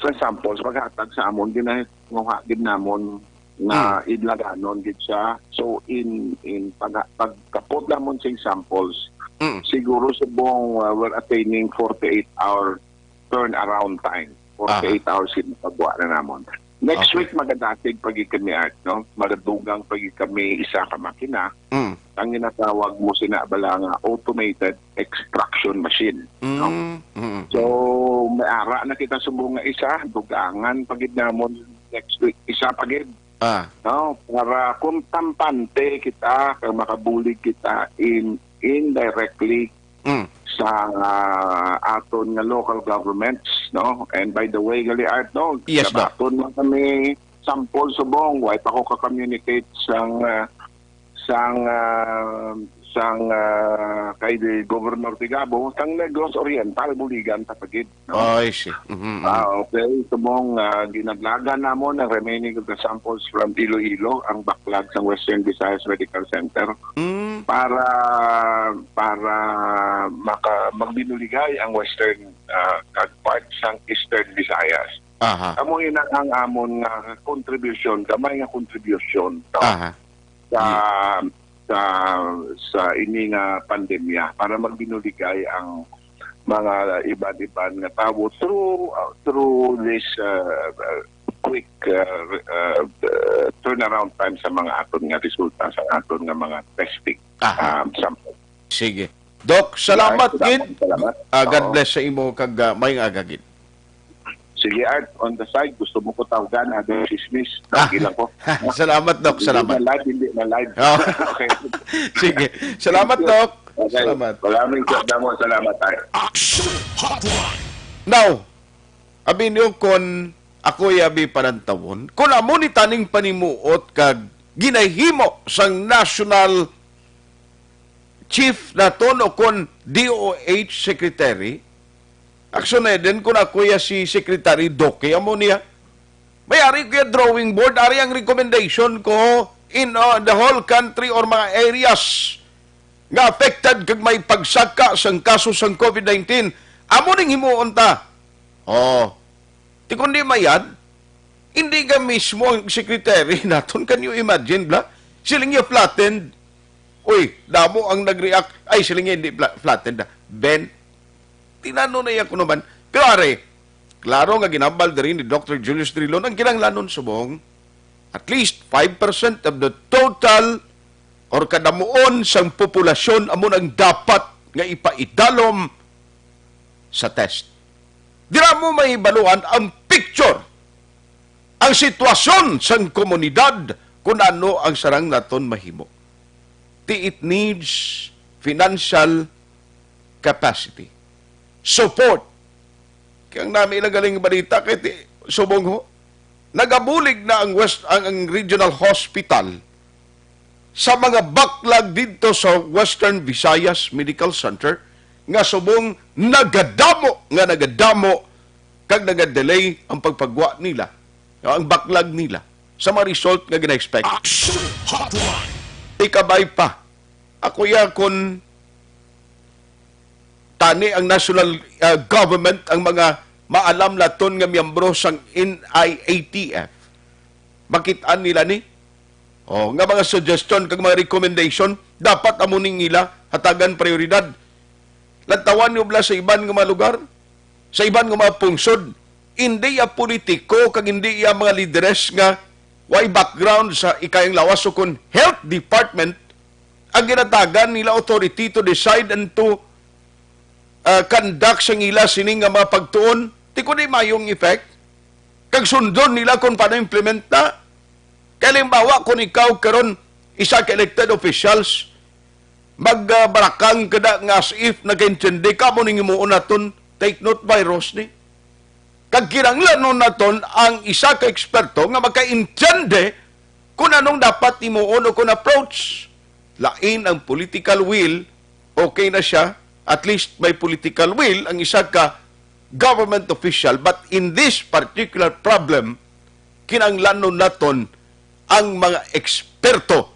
sa samples, paghatag sa amon, ginakuha gid namon nga Mm. idlaganon gid siya. So, in, in pag-, pagkapot namon sing samples, Mm. siguro subong, ah, we're attaining forty-eight hour turnaround time. Forty-eight Aha. hours yung pagbuha na namon. Next Okay. week, magadasig pa gid kami, Art, no? Magadugang pa gid kami isa ka makina. Mm. Ang ginatawag mo sina bala nga automated extraction machine, no? Mm, mm, mm. So, may ara na kita subong nga isa, dugangan pa gid namon next week, isa pa gid. Ah. No? Para kung tampante kita, kag makabulig kita in, indirectly Mm. sa, ah, aton nga local governments, no? And by the way, gali, Art, no? Yes, Doc. Gabaton man kami sample subong, way pa ko ka-communicate sang, ah, sang, ah, sang, ah, kay the Governor Tigabo, sang Negros Oriental, buligan ta pa gid, no? Oh, I see. Mhm, mhm. Ah, okay. Subong, ah, ginadlagan namon ang remaining of the samples from Iloilo, ang baklag sang Western Visayas Medical Center, Mm. para, para maka-, magbinuligay ang Western, ah, kag part sang Eastern Visayas. Aha. Amo ina ang amon nga contribution, gamay nga contribution, no? Aha. Sa, Mm. sa, sa ini nga pandemya para magbinuligay ang mga iban-iban nga tawo through, uh, through this, uh, uh, quick, uh, uh, uh, turnaround time sa mga aton nga resulta sa aton nga mga testing, Aha. um, sample. Sige. Doc, salamat Salamat, gid. salamat. Ah, God Oo. bless sa imo kag, ah, maayong aga gid. Sige, Art, on the side, gusto mo ko tawagan, ada chismis, Ah. okay lang ko. Salamat, Doc. Hindi Salamat. na live, hindi na live. Oh. Okay. Sige. Salamat, Thank you. Doc. Okay. Salamat. Maraming sa-, damo, salamat, Art. Action Hotline. Now, abi niyo, kun ako abi panantawon, kun amo ni taning panimuot kag ginahimo sang national chief naton o kon D O H secretary, action na din kun ako ya si Secretary Doke, amo niya. May ari ko ya drawing board, ari ang recommendation ko in, uh, the whole country or mga areas nga affected kag may pagsaka sang kaso sang COVID nineteen. Amo ning himuon ta. Oh. Ti kundi mayad, hindi ka mismo ang secretary naton. Can you imagine, bla? Siling niya flattened. Uy, damo ang nag-react. Ay, siling niya hindi fla-, flattened na. Ben, tinano na iya kuno man. Pero are, klaro nga ginambal diri ni Doctor Julius Drilon ang kinahanglanon subong at least five percent of the total or kadamuon sang populasyon amo nang dapat nga ipaidalom sa test. Dira mo mahibaluan ang picture, ang sitwasyon sang komunidad kung ano ang sarang naton mahimo. Ti it needs financial capacity, support, Kang nami lang galing balita kay ti, subong ho, nagabulig na ang West, ang, ang Regional Hospital sa mga baklag dito sa Western Visayas Medical Center nga subong nagadamo nga nagadamo kag nagadelay ang pagpagwa nila, ang baklag nila sa mga result nga gina-expect. Action Hotline. Ikabay pa, ako ya kon tani ang national, ah, government, ang mga maalam naton nga miyembro sang N I A T F, makit-an nila ni, oh, nga mga suggestion kag mga recommendation, dapat amo ning ila hatagan prioridad. Lantawan niyo bala sa iban nga mga lugar, sa iban nga mga pungsod, hindi ya politiko kag hindi ya mga lideres nga way background sa ikayang lawas o kon health department ang ginatagan nila authority to decide and to, ah, conduct sang ila sini nga mga pagtuon, ti kundi mayong effect. Kag sundon nila kung paano implement na. Kay halimbawa, kung ikaw karon isa ka elected officials, magbarakang ka na nga as if nagaintindi ka mo ning himuon naton, take note virus ni. Kag kinahanglanon naton ang isa ka eksperto nga makaintindi kung anong dapat himuon o kung approach. Lain ang political will, okay na siya, at least may political will ang isa ka government official, but in this particular problem, kinahanglanon naton ang mga eksperto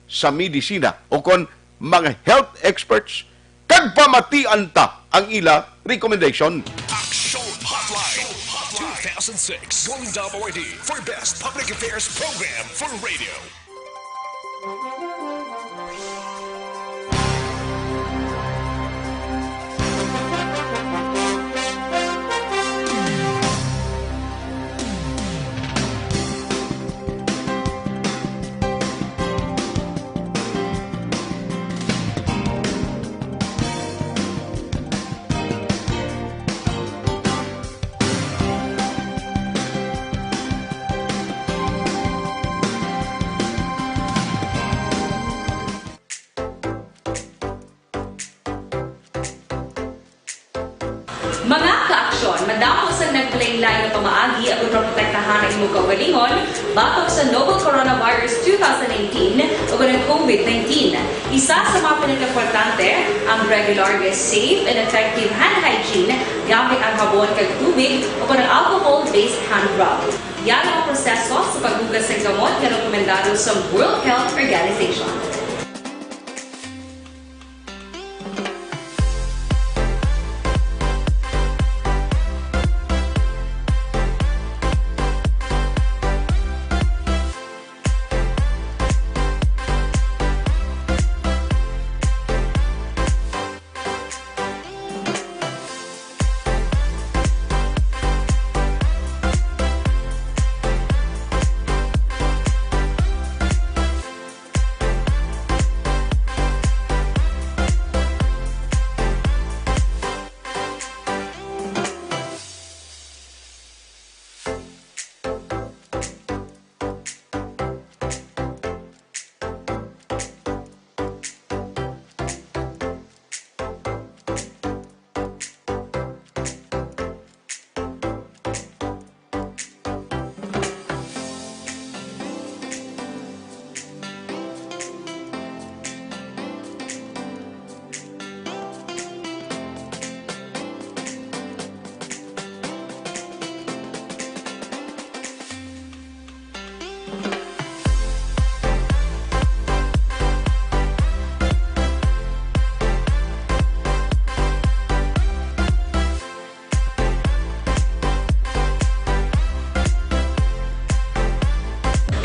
sa medisina o kon mga health experts, kag pamatian ta ang ila recommendation. Action Hotline two thousand six Golden Dove Awardee for Best Public Affairs Program for Radio. Mga kaaksyon, madamo sang naglain-lain nga pamaagi agud maprotektahan ang imo kaugalingon batok sa novel coronavirus two thousand nineteen o kon ang COVID nineteen. Isa sa mga pinakaimportante ang regular nga safe and effective hand hygiene gamit ang habon kag tubig o kon ang alcohol-based hand rub. Yara ang proseso sa paghugas sang gamot nga rekomendado sa World Health Organization.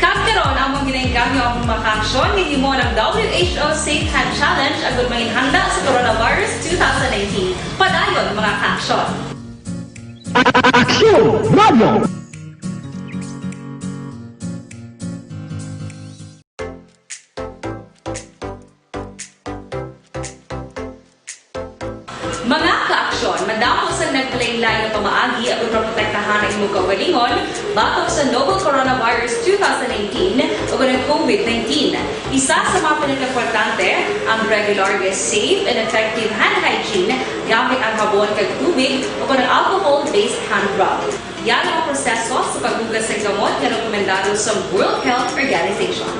Kag karon, amon ginaengganyo ang mga kaaksyon nga himo ng W H O Safe Hand Challenge agud manginhanda sa coronavirus two thousand nineteen. Padayon, mga kaaksyon. Aksyon Radio! Mga kaaksyon, madamo sang naglain-lain pamaagi agud maprotektahan ang imong kaugalingon batok sa novel coronavirus two thousand nineteen ug ang COVID nineteen. Isa sa mga pinakaimportante, ang regular nga safe and effective hand hygiene gamit ang habon kag tubig o kon ang alcohol-based hand rub. Yan ang proseso sa paghugas sa gamot nga rekomendado sa World Health Organization.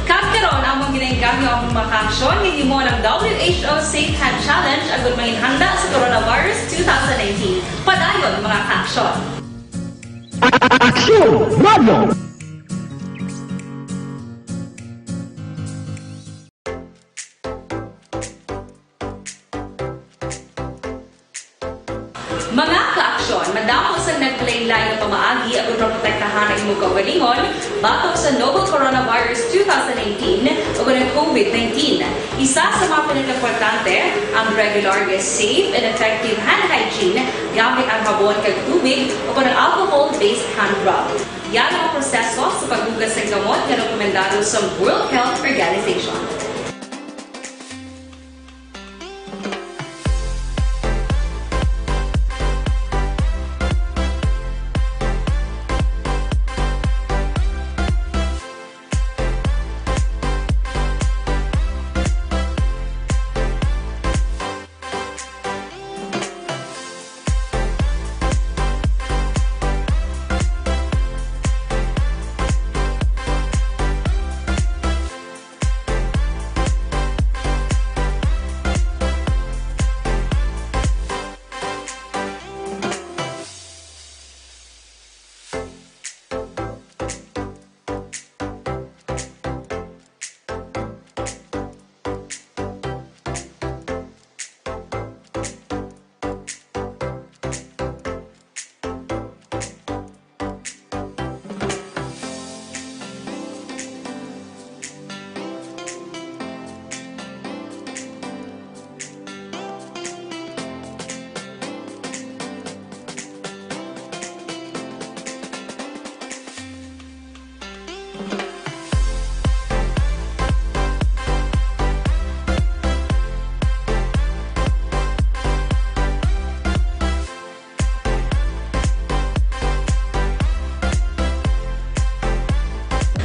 Kag karon, among ginaengganyo ang mga kaaksyon nga himo ng W H O Safe Hand Challenge agud manginhanda sa coronavirus two thousand nineteen. Padayon, mga kaaksyon. Aksyon Radio! Mga kaaksyon, madamo sang naglain-lain nga pamaagi agud maprotektahan ang imong kaugalingon batok sa novel coronavirus two thousand nineteen ug ang COVID nineteen. Isa sa mga pinakaimportante, ang regular nga safe and effective hand hygiene gamit ang habon kag tubig o kon ang alcohol-based hand rub. Yan ang proseso sa paghugas sa gamot nga rekomendado sa World Health Organization.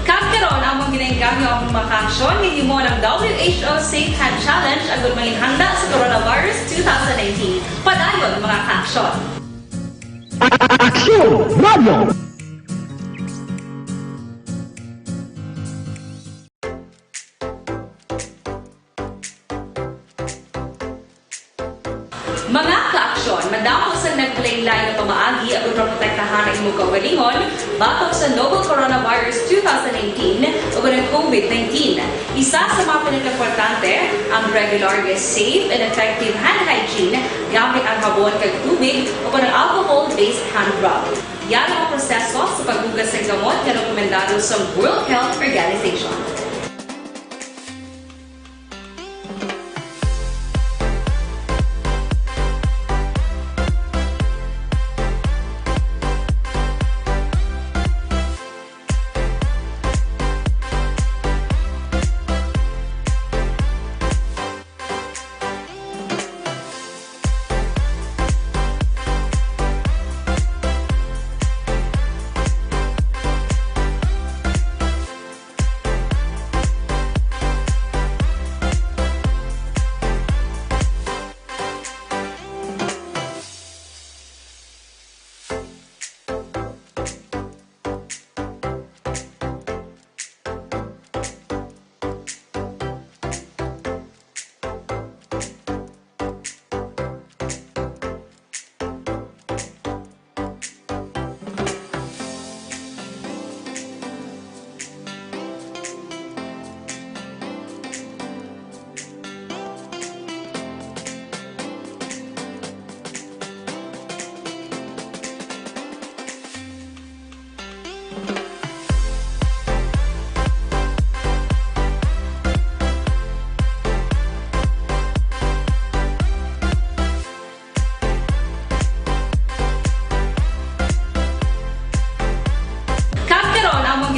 Kag karon, among ginaengganyo ang mga kaaksyon nga himo ng W H O Safe Hand Challenge agud manginhanda sa coronavirus two thousand nineteen. Padayon, mga kaaksyon. Aksyon Radio! Mga kaaksyon, madamo sang naglain-lain nga pamaagi agud maprotektahan ang imong kaugalingon batok sa novel coronavirus two thousand nineteen ug ang COVID nineteen. Isa sa mga pinakaimportante, ang regular nga safe and effective hand hygiene gamit ang habon kag tubig o kon ang alcohol-based hand rub. Yan ang proseso sa paghugas sa gamot nga rekomendado sa World Health Organization.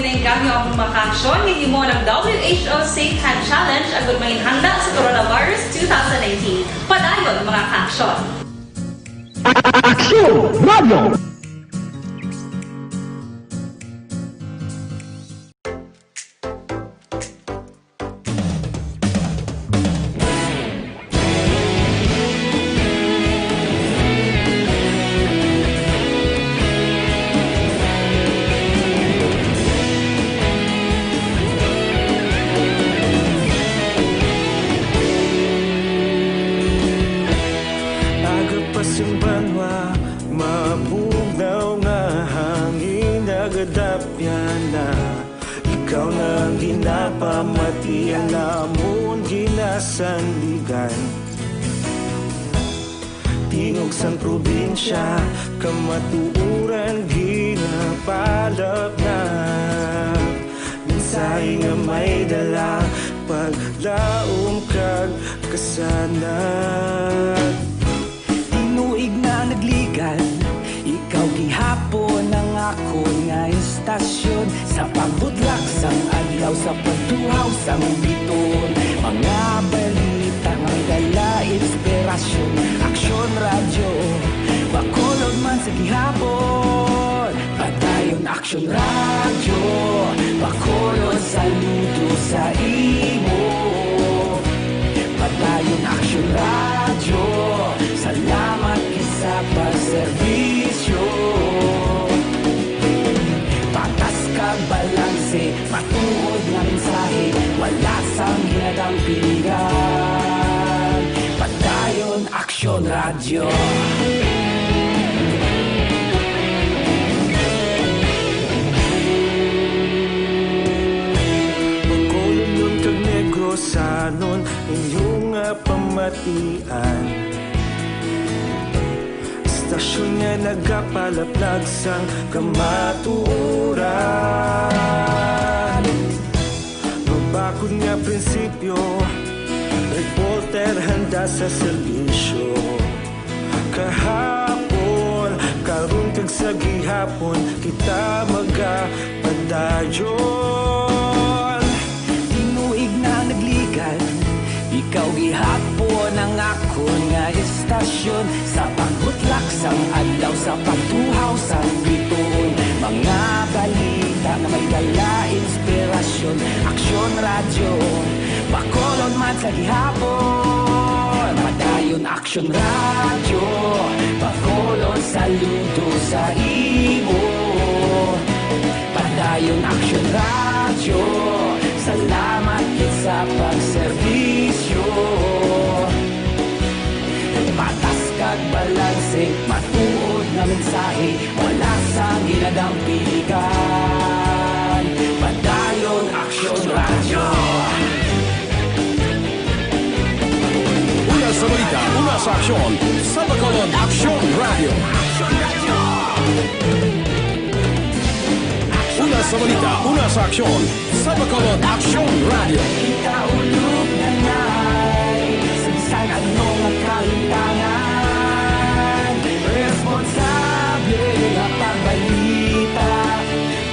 Naengganyo ang mga kaaksyon nga himo ng W H O Safe Hand Challenge agud manginhanda sa coronavirus two thousand nineteen. Padayon, mga kaaksyon. Aksyon Radio! Aga pa sing banwa, mabugnaw nga hangin nagadapyan na. Ikaw na ang ginapamatian namon, ginasandigan. Tingog sang probinsya, kamatuoran ginapalapnag. Mensahe nga may dala, paglaom kag kasanag. Tinuig na nagligad, ikaw gihapon ang akon nga istasyon. Sa pagbutlak sang adlaw, sa pagtuhaw sang bituon, mga balita nga may dala inspirasyon. Aksyon Radyo, Bacolod man sa gihapon. Padayon Aksyon Radyo, Bacolod, saludo sa imo. Padayon Aksyon Radyo, salamat gid sa pagserbisyo. Patas kag balanse, matuod nga mensahe, wala sang ginadampigan. Padayon Aksyon Radyo. Bacolodnon kag Negrosanon, inyo nga pamatian. Istasyon nga nagapalaplag sang kamatuoran. Mabakod nga prinsipyo, reporter handa sa serbisyo. Kahapon, karon kag sa gihapon, kita magapadayon. Tinuig na nagligad, ikaw gihapon ang akon nga istasyon. Sa pagbutlak sang adlaw, sa pagtuhaw sang bituon, mga balita nga may dala inspirasyon. Aksyon Radyo, Bacolod man sa gihapon. Padayon Aksyon Radyo, Bacolod, saludo sa imo. Padayon Aksyon Radyo, salamat gid sa pagserbisyo. Patas kag balanse, matuod nga mensahe, wala sang ginadampigan. Padayon Aksyon Radyo. Una sa balita, una sa aksyon, sa Bacolod Aksyon Radyo. Una sa balita, una sa aksyon, sa Bacolod Aksyon Radyo. Ikaulog na nay, sa bisan ano nga kahitangan, responsable nga pagbalita,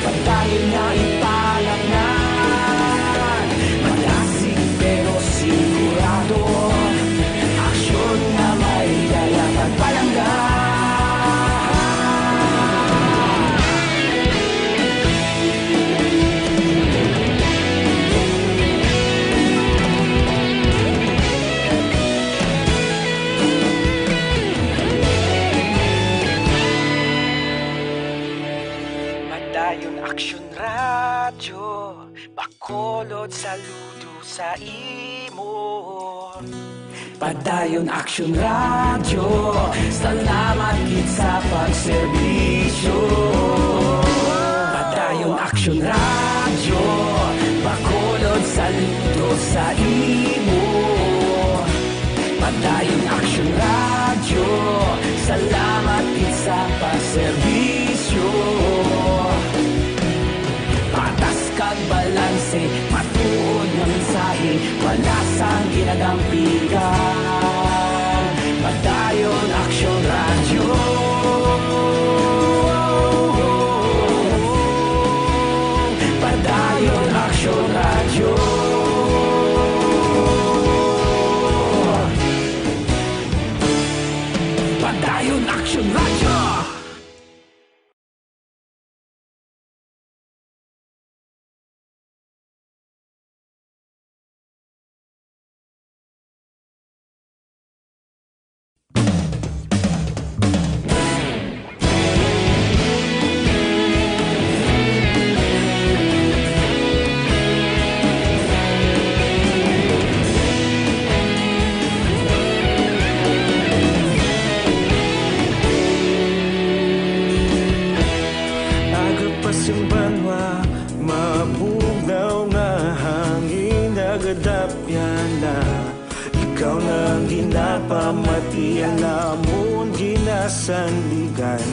padayon nga ipalapngan. Malasig pero sigurado, aksyon nga may dala pagpalangga. Padayon Aksyon Radyo, Bacolod, saludo sa imo. Padayon Aksyon Radyo, salamat gid sa pagserbisyo. Padayon Aksyon Radyo, Bacolod, saludo sa imo. Padayon Aksyon Radyo, salamat gid sa pagserbisyo. Patas kag balanse, matuod nga mensahe, wala sang ginadampigan. Padayon Aksyon Radyo. Radyo. Padayon Action Radyo. Agapas ang banwa, mabugnaw nga hangin, nagadapyan na. Ikaw na ang ginapamati, ang amon ginasandigan.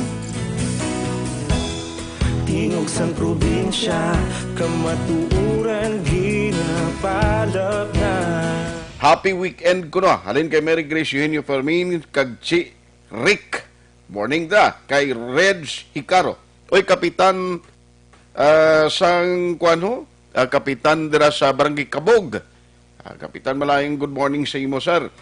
Tingog sang probinsya, kamatuoran ginapalapngan. Happy weekend kuno. Halin kay Mary Grace Eugenio Fermin, kag Chi Rick. Morning da kay Reg Hicaro. Oy, kapitan, ah, sang kuan ho? Ah, kapitan dira sa Barangay Kabog. Ah, Kapitan Malayang, good morning sa imo, sir.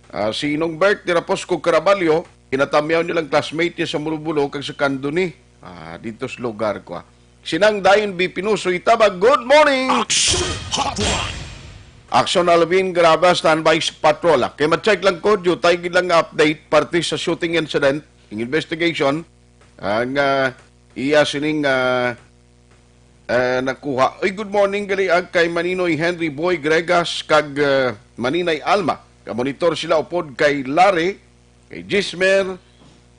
Ah, si Inong Bert dira Posco Caraballo, ginatamyaw nilang classmate niya sa Murubulo kag sa Candoni. Ah, dito sa lugar ko, ah. Sinang Dayon B. Pinoso, Itabag, good morning! Action Hotline! Action Alvin Graba, standby sa patrol. Kay ma-check lang ko, dutay gid lang nga update parte sa shooting incident, ang investigation, ang, ah, iya sining, ah, ah, nakuha. Uy, good morning, gali, ah, kay Maninoy Henry Boy Gregas kag, ah, Maninay Alma. Kamonitor sila upod kay Larry, kay Jismer,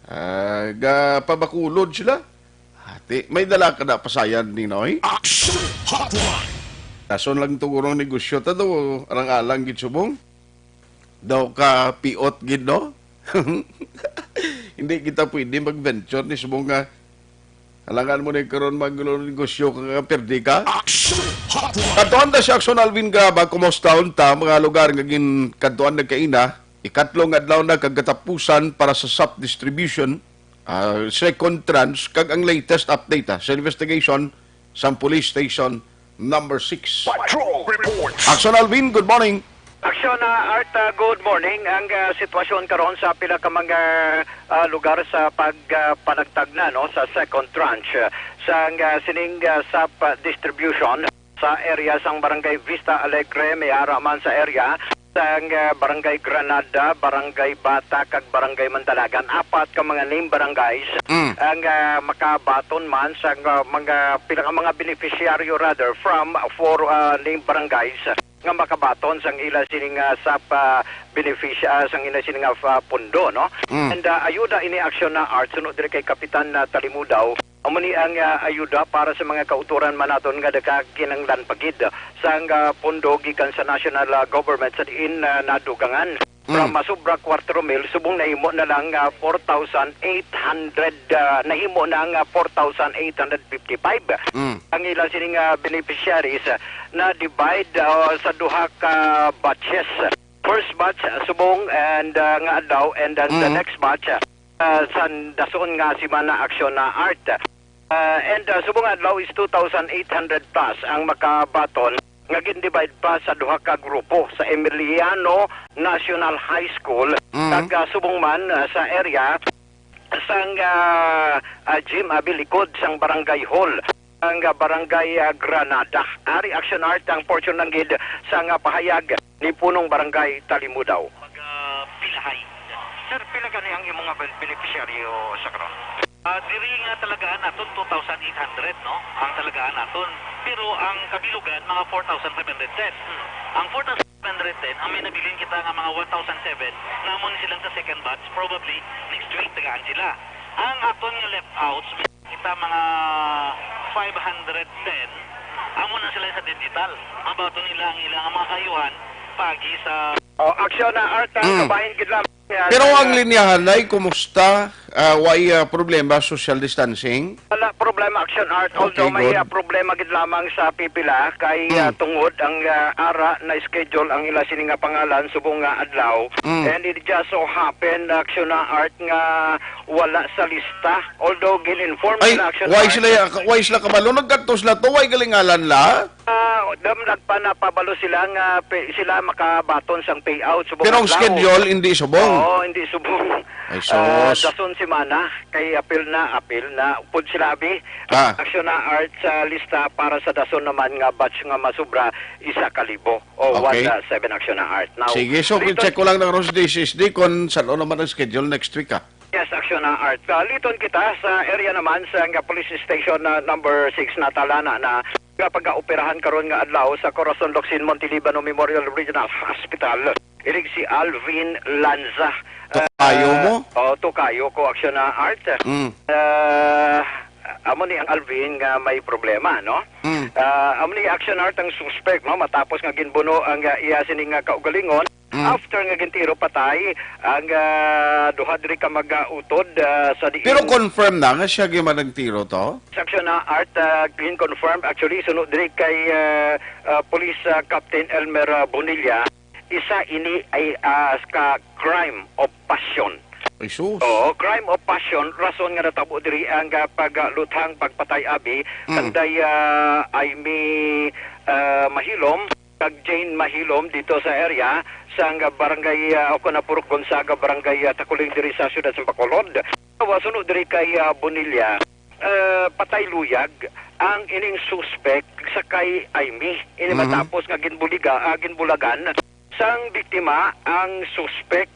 ah, ga pabakulod sila. Ati, may dala ka na pasayan, Ninoy? Action Hotline! Dason lang tugurong negosyo ta do, arang-alang gid subong. Daw ka piot gid, no? Hindi kita pwede mag-venture ni subong nga alangan mo na karon magnegosyo ka nga perdi ka. Action Hotline! Kadtuan ta si Action Alvin Graba, kumusta unta mga lugar nga gin kadtuan nagkaina? Ikatlong adlaw na kag katapusan para sa sap distribution, ah, second tranche, kag ang latest update, ah, sa investigation sa police station number six. Patrol Report. Action Alvin, good morning. Action, ah, Art, ah, good morning. Ang, ah, sitwasyon karon sa pila ka mga, ah, lugar sa pag, ah, panagtagna, no, sa second tranche, ah, sang, ah, sining, ah, sap, ah, distribution sa area sang Barangay Vista Alegre, may ara man sa area sang, ah, Barangay Granada, Barangay Bata, kag Barangay Mandalagan. Apat ka mga named barangays Mm. ang, ah, makabaton man sa, ah, mga pila ka mga beneficiaryo, rather, from four, ah, named barangays nga makabaton sang ila sining, ah, sap, ah, beneficia-, ah, sang ila sining, ah, fa-, pundo, no? Mm. And, ah, ayuda ini aksyon na Art, suno diri kay Kapitan, ah, Talimudaw. Amo ni ang, ah, ayuda para sa mga kautoran man naton nga nagkakinahanglan pa gid sang, ah, pundo gikan sa national, ah, government sa diin, ah, nadugangan. Mm. From, ah, sobra kuwatro mil, subong nahimo na lang, ah, four thousand eight hundred, ah, nahimo na nga four thousand eight hundred fifty-five. Mm. Ang ila sining, ah, beneficiaries, ah, na-divide, ah, sa duha ka batches. First batch, ah, subong and, ah, nga adlaw, and then the Mm. next batch, ah, ah, sa dason nga semana, aksyon na Art. Ah, and, ah, subong adlaw is two thousand eight hundred plus ang makabaton nga gin-divide pa sa duha ka grupo sa Emiliano National High School Mm. kag, ah, subong man, ah, sa area sang, ah, ah, gym, ah, bilikod sang barangay hall, ang, ah, barangay, ah, Granada. Ari, aksyon Art, ang portion lang gid sang, ah, pahayag ni Punong Barangay Talimudaw. Mag, ah, pilahay. Sir, pila gani ang imong nga ben-, beneficiaryo sa karon? Ah, diri nga talagaan naton two thousand eight hundred, no? Ang talagaan naton. Pero ang kabilugan, mga four thousand five hundred ten. Hmm. Ang four thousand five hundred ten, ang may nabilin kita nga mga one thousand seven, namon silang sa second batch, probably next week tagaan sila. Ang aton nga left outs, may kita mga five hundred ten, amo na sila sa digital. Mabaton nila ang ilang mga kaayuhan pagi sa Oh, aksyon na Art, ah, Mm. kabahin gid lang. Pero ang linyahan ay kumusta? Ah, way, ah, problema social distancing? Wala problema, aksyon Art. Okay, Although may, good. ah, problema gid lamang sa pipila kay, ah, Mm. tungod ang, ah, ara na schedule ang ila sini nga pangalan subong nga adlaw. Mm. And it just so happen, aksyon na Art, nga wala sa lista. Although gin-inform Ay, nila, aksyon why Art. sila, why sila kabalo? Nagkadto sila to, why galingalan la? Ah, Dam, nagpanapabalo sila nga pe-, sila makabaton sang payout subong Pero ang adlaw. Schedule, hindi subong? Oo, hindi subong. Ay, Ah, sus. Dason semana, kay apil na, apil na. Upod sila, abi. Ah. Action na Art sa lista para sa dason naman nga batch nga masubra, isa ka libo. O, Okay. one, ah, seven Action na Art. Now, Sige, so, dito check ko lang na karon sa D S S D kung saan naman ang schedule next week, ah. Yes, Action na Art. Ah, liton kita sa area naman sa nga police station na number six na talana na nga pag-aoperahan karon nga adlaw sa Corazon Locsin Montelibano Memorial Regional Hospital. Inig si Alvin Lanza. Tukayo Ah, mo? Oh, tukayo ko, Action na Art. Mm. Ah, amo ni ang Alvin nga may problema, no? Mm. Ah, amo ni Action Art ang suspect, no? Matapos nga ginbuno ang, ah, iya sini nga kaugalingon, Mm. after nga gintiro patay ang, ah, duha diri ka mag-utod, ah, sa diin Pero confirm na nga siya gyud man nagtiro to? Sa Action na Art, ah, gin-confirm actually suno diri kay, ah, ah, Police, ah, Captain Elmer, ah, Bonilla, isa ini ay, ah, ka crime of passion. Ay, sus. Oo, crime of passion, rason nga natabo diri ang, ah, pagluthang, pagpatay abi Mm. kanday, ah, Aimee, ah, Mahilom kag Jane Mahilom dito sa area sang barangay, ah, o kon Purok Gonzaga, barangay, ah, Taculing diri sa siyudad sa Bacolod. Wa suno diri kay, ah, Bonilla, ah, patay luyag ang ining suspek sa kay Aimee. Ini Mhm. matapos nga ginbuliga, ah, ginbulagan sang biktima ang suspek.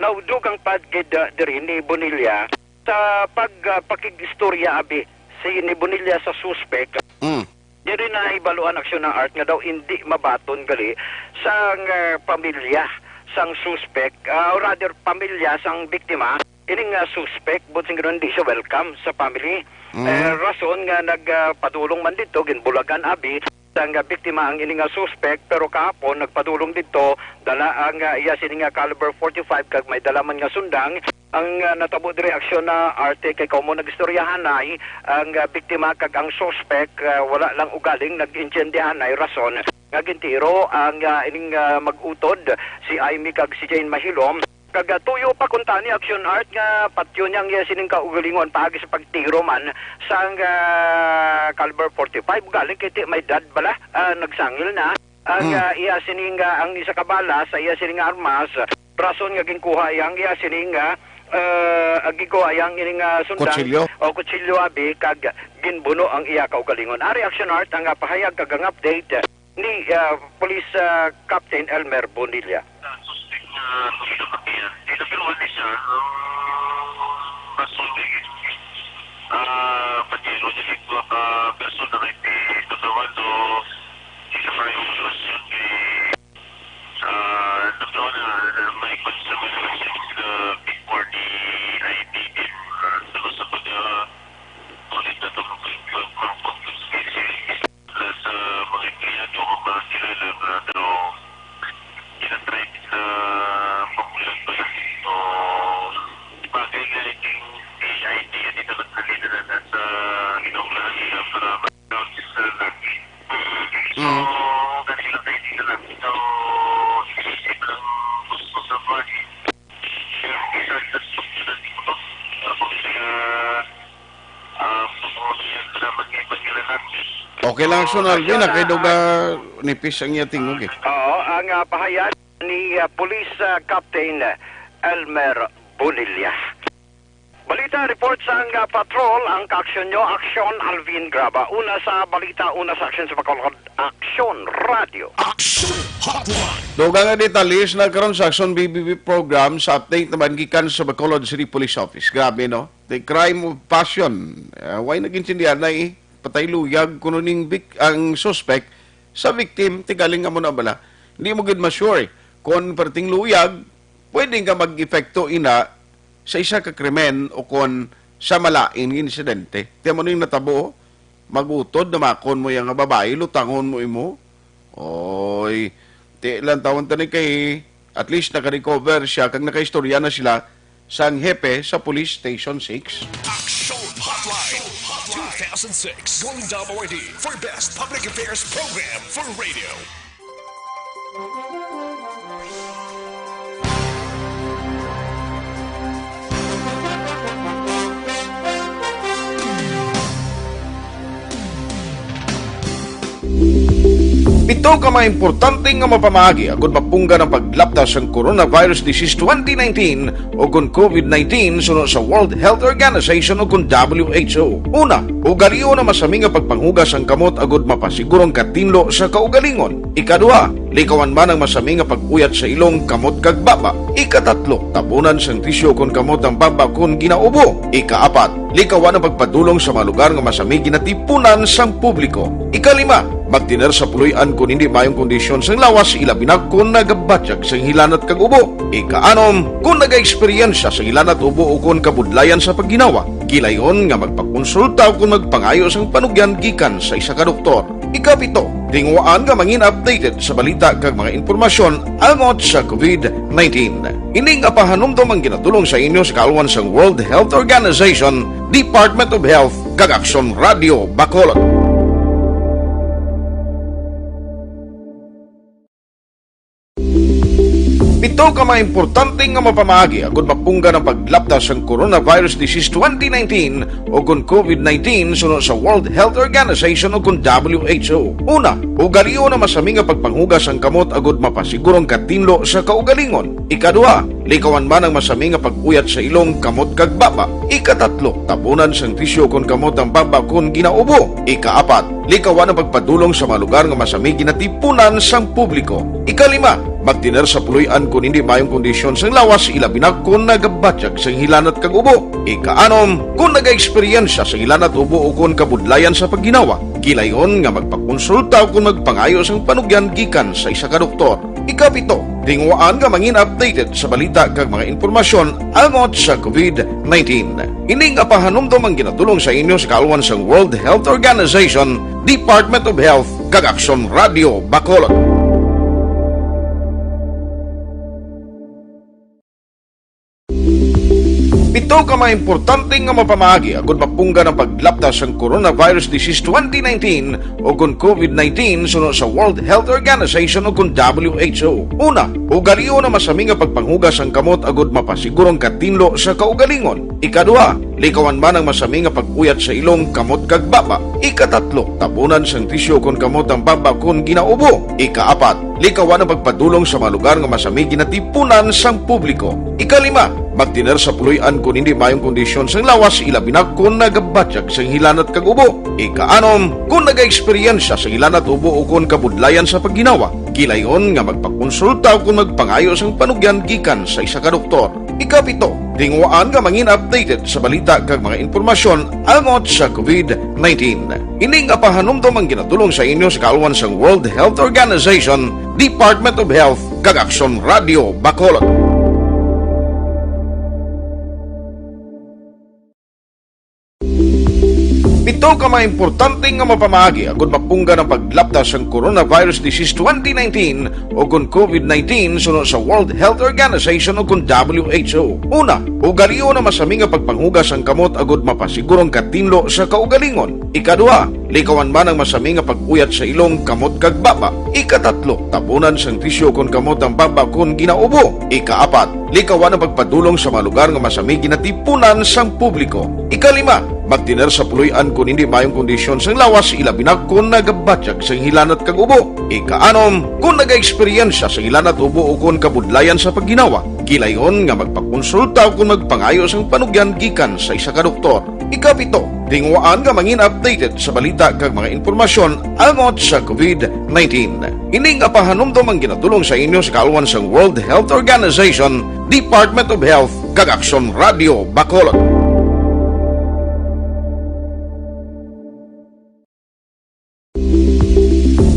Naudugang pa gid, ah, diri ni Bonilla sa pag, ah, pakig-istorya abi si ni Bonilla sa suspek. Mm. Diri na ibaluan Action na Art nga daw indi mabaton gali sang, ah, pamilya sang suspek, ah, or rather, pamilya sang biktima. Ining, ah, suspek, buot siling gid, hindi siya welcome sa family. Mm. Eh, rason nga nagpadulong man dito, ginbulagan abi sang, ah, biktima ang ini nga suspek, pero kahapon nagpadulong dito, dala ang, ah, iya sini nga caliber forty-five kag may dala man nga sundang. Ang, ah, natabo diri, Action na Art, kay kamo nag-istoryahanay, ang, ah, biktima kag ang suspek, ah, wala lang ugaling nag-intindihanay rason nga gintiro ang, ah, ining, ah, mag-utod, si Aimee kag si Jane Mahilom. Kag, ah, tuyo pa kuntani, Action Art, nga patyon niya ang iya sining kaugalingon paagi sa pagtiro man sang, ah, caliber forty-five. Galing kay ti may dad bala, ah, nagsangil na. Ang, Hmm. ah, iya sining, ah, ang isa ka bala sa iya sining armas, rason nga ginkuha iya ang iya sining, ah, ah, ginkuha iya ang ining, ah, sundang Kutsilyo? o kutsilyo abi kag ginbuno ang iya kaugalingon. Ari, Action Art, ang, ah, pahayag kag ang update ni, ah, Police, ah, Captain Elmer Bonilla. Suspect nga tuwi na kami yan. Di na pero wala siya. Ang rason ni, ah, Panyero, di ba ka person na kay Pedro Tawado, di na kayo sitwasyon kay, ah, number one, ah, may concern na siya sa before the I D din, ah, sa gusto ko na, ulit na ito, sa mga empleyado nga mga kilala nga daw ginatried na pamulag ba yun? So, bagay nga iting A I D yan, ito nagsalita na sa ginawlaan nila para mag-count sa laki. So, Mm. kanila kayo dito lang. So, isip lang gusto sa bahay. Kaya isa sa susunod ko, ako siya Okay lang, Action Alvin, ah, kay daw, ah, nipis ang iya tingog, eh. Oo, ang, ah, pahayag ni, ah, Police, ah, Captain Elmer Bonilla. Balita report sang, ah, patrol, ang kaaksyon nyo, Action Alvin Graba. Una sa balita, una sa aksyon sa Bacolod, Action Radio. Action Hotline. Dugang nga detalye sa nagkaroon sa Action B B B program sa update naman gikan sa Bacolod City Police Office. Grabe, no? The crime of passion. Ah, way nag-intindihan na eh. Patay luyag kuno ning bik-, ang suspect sa victim, tigaling nga mo na bala. Hindi mo gid ma-sure kung perting luyag, pwede nga mag-epekto ina sa isa ka krimen o kon sa malain nga insidente. Tiyan mo ning natabo, magutod, namakon mo yang babayi, lutangon mo imo. Oy, ti lang tawon tani kay at least naka-recover siya kag nakaistorya na sila sang hepe sa Police Station six. Action Hotline two thousand six Golden Dome Awardee for Best Public Affairs Program for Radio. Pito ka mga importante nga mapamaagi agud mapunggan ang paglapta sang coronavirus disease twenty nineteen o kon covid nineteen suno sa World Health Organization o kon W H O. Una, ugalion ang masami nga pagpanghugas sang kamot agud mapasiguro ang katinlo sa kaugalingon. Ikaduha, likawan man ang masami nga pag-uyat sa ilong, kamot kag baba. Ikatatlo, tabunan sang tisyu kon kamot ang baba kon ginaubo. Ikaapat, likawan ang pagpadulong sa mga lugar nga masami ginatipunan sang publiko. Ikalima, magtener sa puloy-an kon hindi maayong kondisyon sang lawas, ilabi na kon nagabatyag sang hilanat kag ubo. Ikaanom, kon nagaeksperyensya sang hilanat, ubo o kon kabudlayan sa pagginawa, gilayon nga magpakonsulta o kon magpangayo sang panugyan gikan sa isa ka doktor. Ikapito, tinguhaan nga mangin updated sa balita kag mga impormasyon angot sa covid nineteen. Ini nga pahanumdom ang ginatulong sa inyo sa kaalwan sang World Health Organization, Department of Health, kag Aksyon Radio Bacolod. Pito ka mga importante nga mapamaagi agud mapunggan ang paglapta sang coronavirus disease twenty nineteen o kon covid nineteen suno sa World Health Organization o kon W H O. Una, ugalion ang masami nga pagpanghugas sang kamot agud mapasiguro ang katinlo sa kaugalingon. Ikaduha, likawan man ang masami nga pag-uyat sa ilong, kamot kag baba. Ikatatlo, tabunan sang tisyu kon kamot ang baba kon ginaubo. Ikaapat, likawan ang pagpadulong sa mga lugar nga masami ginatipunan sang publiko. Ikalima, magtener sa puloy-an kon hindi maayong kondisyon sang lawas, ilabi na kon nagabatyag sang hilanat kag ubo. Ikaanom, kon nagaeksperyensya sang hilanat, ubo o kon kabudlayan sa pagginawa, gilayon nga magpakonsulta o kon magpangayo sang panugyan gikan sa isa ka doktor. Ikapito, tinguhaan nga mangin updated sa balita kag mga impormasyon angot sa covid nineteen. Ini nga pahanumdom ang ginatulong sa inyo sa kaalwan sang World Health Organization, Department of Health, kag Aksyon Radio Bacolod. Pito ka mga importante nga mapamaagi agud mapunggan ang paglapta sang coronavirus disease twenty nineteen o kon covid nineteen suno sa World Health Organization o kon W H O. Una, ugalion ang masami nga pagpanghugas sang kamot agud mapasiguro ang katinlo sa kaugalingon. Ikaduha, likawan man ang masami nga pag-uyat sa ilong, kamot kag baba. Ikatatlo, tabunan sang tisyu kon kamot ang baba kon ginaubo. Ikaapat, likawan ang pagpadulong sa mga lugar nga masami ginatipunan sang publiko. Ikalima, magtener sa puloy-an kon hindi maayong kondisyon sang lawas, ilabi na kon nagabatyag sang hilanat kag ubo. Ikaanom, kon nagaeksperyensya sang hilanat, ubo o kon kabudlayan sa pagginawa, gilayon nga magpakonsulta o kon magpangayo sang panugyan gikan sa isa ka doktor. Ikapito, tinguhaan nga mangin updated sa balita kag mga impormasyon angot sa covid nineteen. Ini nga pahanumdom ang ginatulong sa inyo sa kaalwan sang World Health Organization, Department of Health, kag Aksyon Radio Bacolod. Pito ka mga importante nga mapamaagi agud mapunggan ang paglapta sang coronavirus disease twenty nineteen o kon covid nineteen suno sa World Health Organization o kon W H O. Una, ugalion ang masami nga pagpanghugas sang kamot agud mapasiguro ang katinlo sa kaugalingon. Ikaduha, likawan man ang masami nga pag-uyat sa ilong, kamot kag baba. Ikatatlo, tabunan sang tisyu kon kamot ang baba kon ginaubo. Ikaapat, likawan ang pagpadulong sa mga lugar nga masami ginatipunan sang publiko. Ikalima, magtener sa puloy-an kon hindi maayong kondisyon sang lawas, ilabi na kon nagabatyag sang hilanat kag ubo. Ikaanom, kon nagaeksperyensya sang hilanat, ubo o kon kabudlayan sa pagginawa, gilayon nga magpakonsulta o kon magpangayo sang panugyan gikan sa isa ka doktor. Ikapito, tinguhaan nga mangin updated sa balita kag mga impormasyon angot sa covid nineteen. Ini nga pahanumdom ang ginatulong sa inyo sa kaalwan sang World Health Organization, Department of Health, kag Aksyon Radio Bacolod.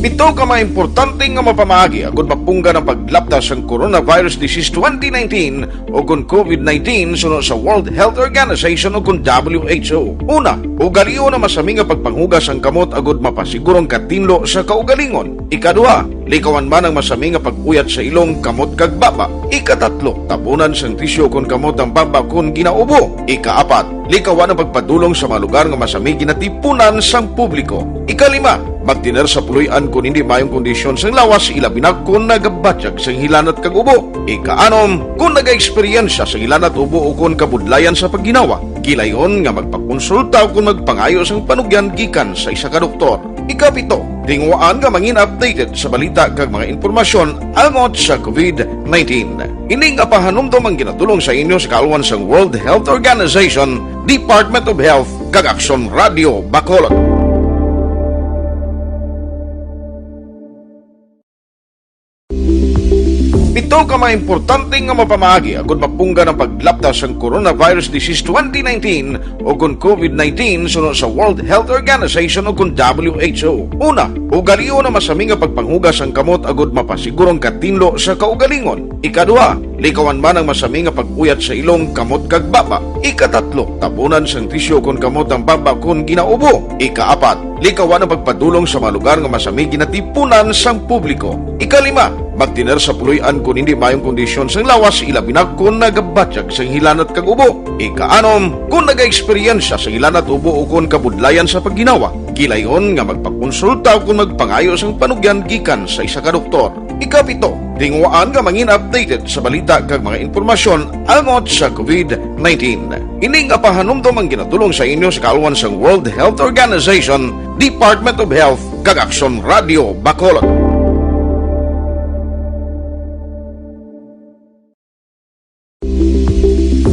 Pito ka mga importante nga mapamaagi agud mapunggan ang paglapta sang coronavirus disease twenty nineteen o kon covid nineteen suno sa World Health Organization o kon W H O. Una, ugalion ang masami nga pagpanghugas sang kamot agud mapasiguro ang katinlo sa kaugalingon. Ikaduha, likawan man ang masami nga pag-uyat sa ilong, kamot kag baba. Ikatatlo, tabunan sang tisyu kon kamot ang baba kon ginaubo. Ikaapat, likawan ang pagpadulong sa mga lugar nga masami ginatipunan sang publiko. Ikalima, magtener sa puloy-an kon hindi maayong kondisyon sang lawas, ilabi na kon nagabatyag sang hilanat kag ubo. Ikaanom, kon nagaeksperyensya sang hilanat, ubo o kon kabudlayan sa pagginawa, gilayon nga magpakonsulta o kon magpangayo sang panugyan gikan sa isa ka doktor. Ikapito, tinguhaan nga mangin updated sa balita kag mga impormasyon angot sa covid nineteen. Ini nga pahanumdom ang ginatulong sa inyo sa kaalwan sang World Health Organization, Department of Health, kag Aksyon Radio Bacolod. Pito ka mga importante nga mapamaagi agud mapunggan ang paglapta sang coronavirus disease twenty nineteen o kon covid nineteen suno sa World Health Organization o kon W H O. Una, ugalion ang masami nga pagpanghugas sang kamot agud mapasiguro ang katinlo sa kaugalingon. Ikaduha, likawan man ang masami nga pag-uyat sa ilong, kamot kag baba. Ikatatlo, tabunan sang tisyo kon kamot ang baba kon ginaubo. Ikaapat, likawan ang pagpadulong sa mga lugar nga masami ginatipunan sang publiko. Ikalima, magtener sa puloy-an kon hindi maayong kondisyon sang lawas, ilabi na kon nagabatyag sang hilanat kag ubo. Ikaanom, kon nagaeksperyensya sang hilanat, ubo o kon kabudlayan sa pagginawa, gilayon nga magpakonsulta o kon magpangayo sang panugyan gikan sa isa ka doktor. Ikapito, tinguhaan nga mangin updated sa balita kag mga impormasyon angot sa covid nineteen. Ini nga pahanumdom ang ginatulong sa inyo sa kaalwan sang World Health Organization, Department of Health, kag Aksyon Radio Bacolod.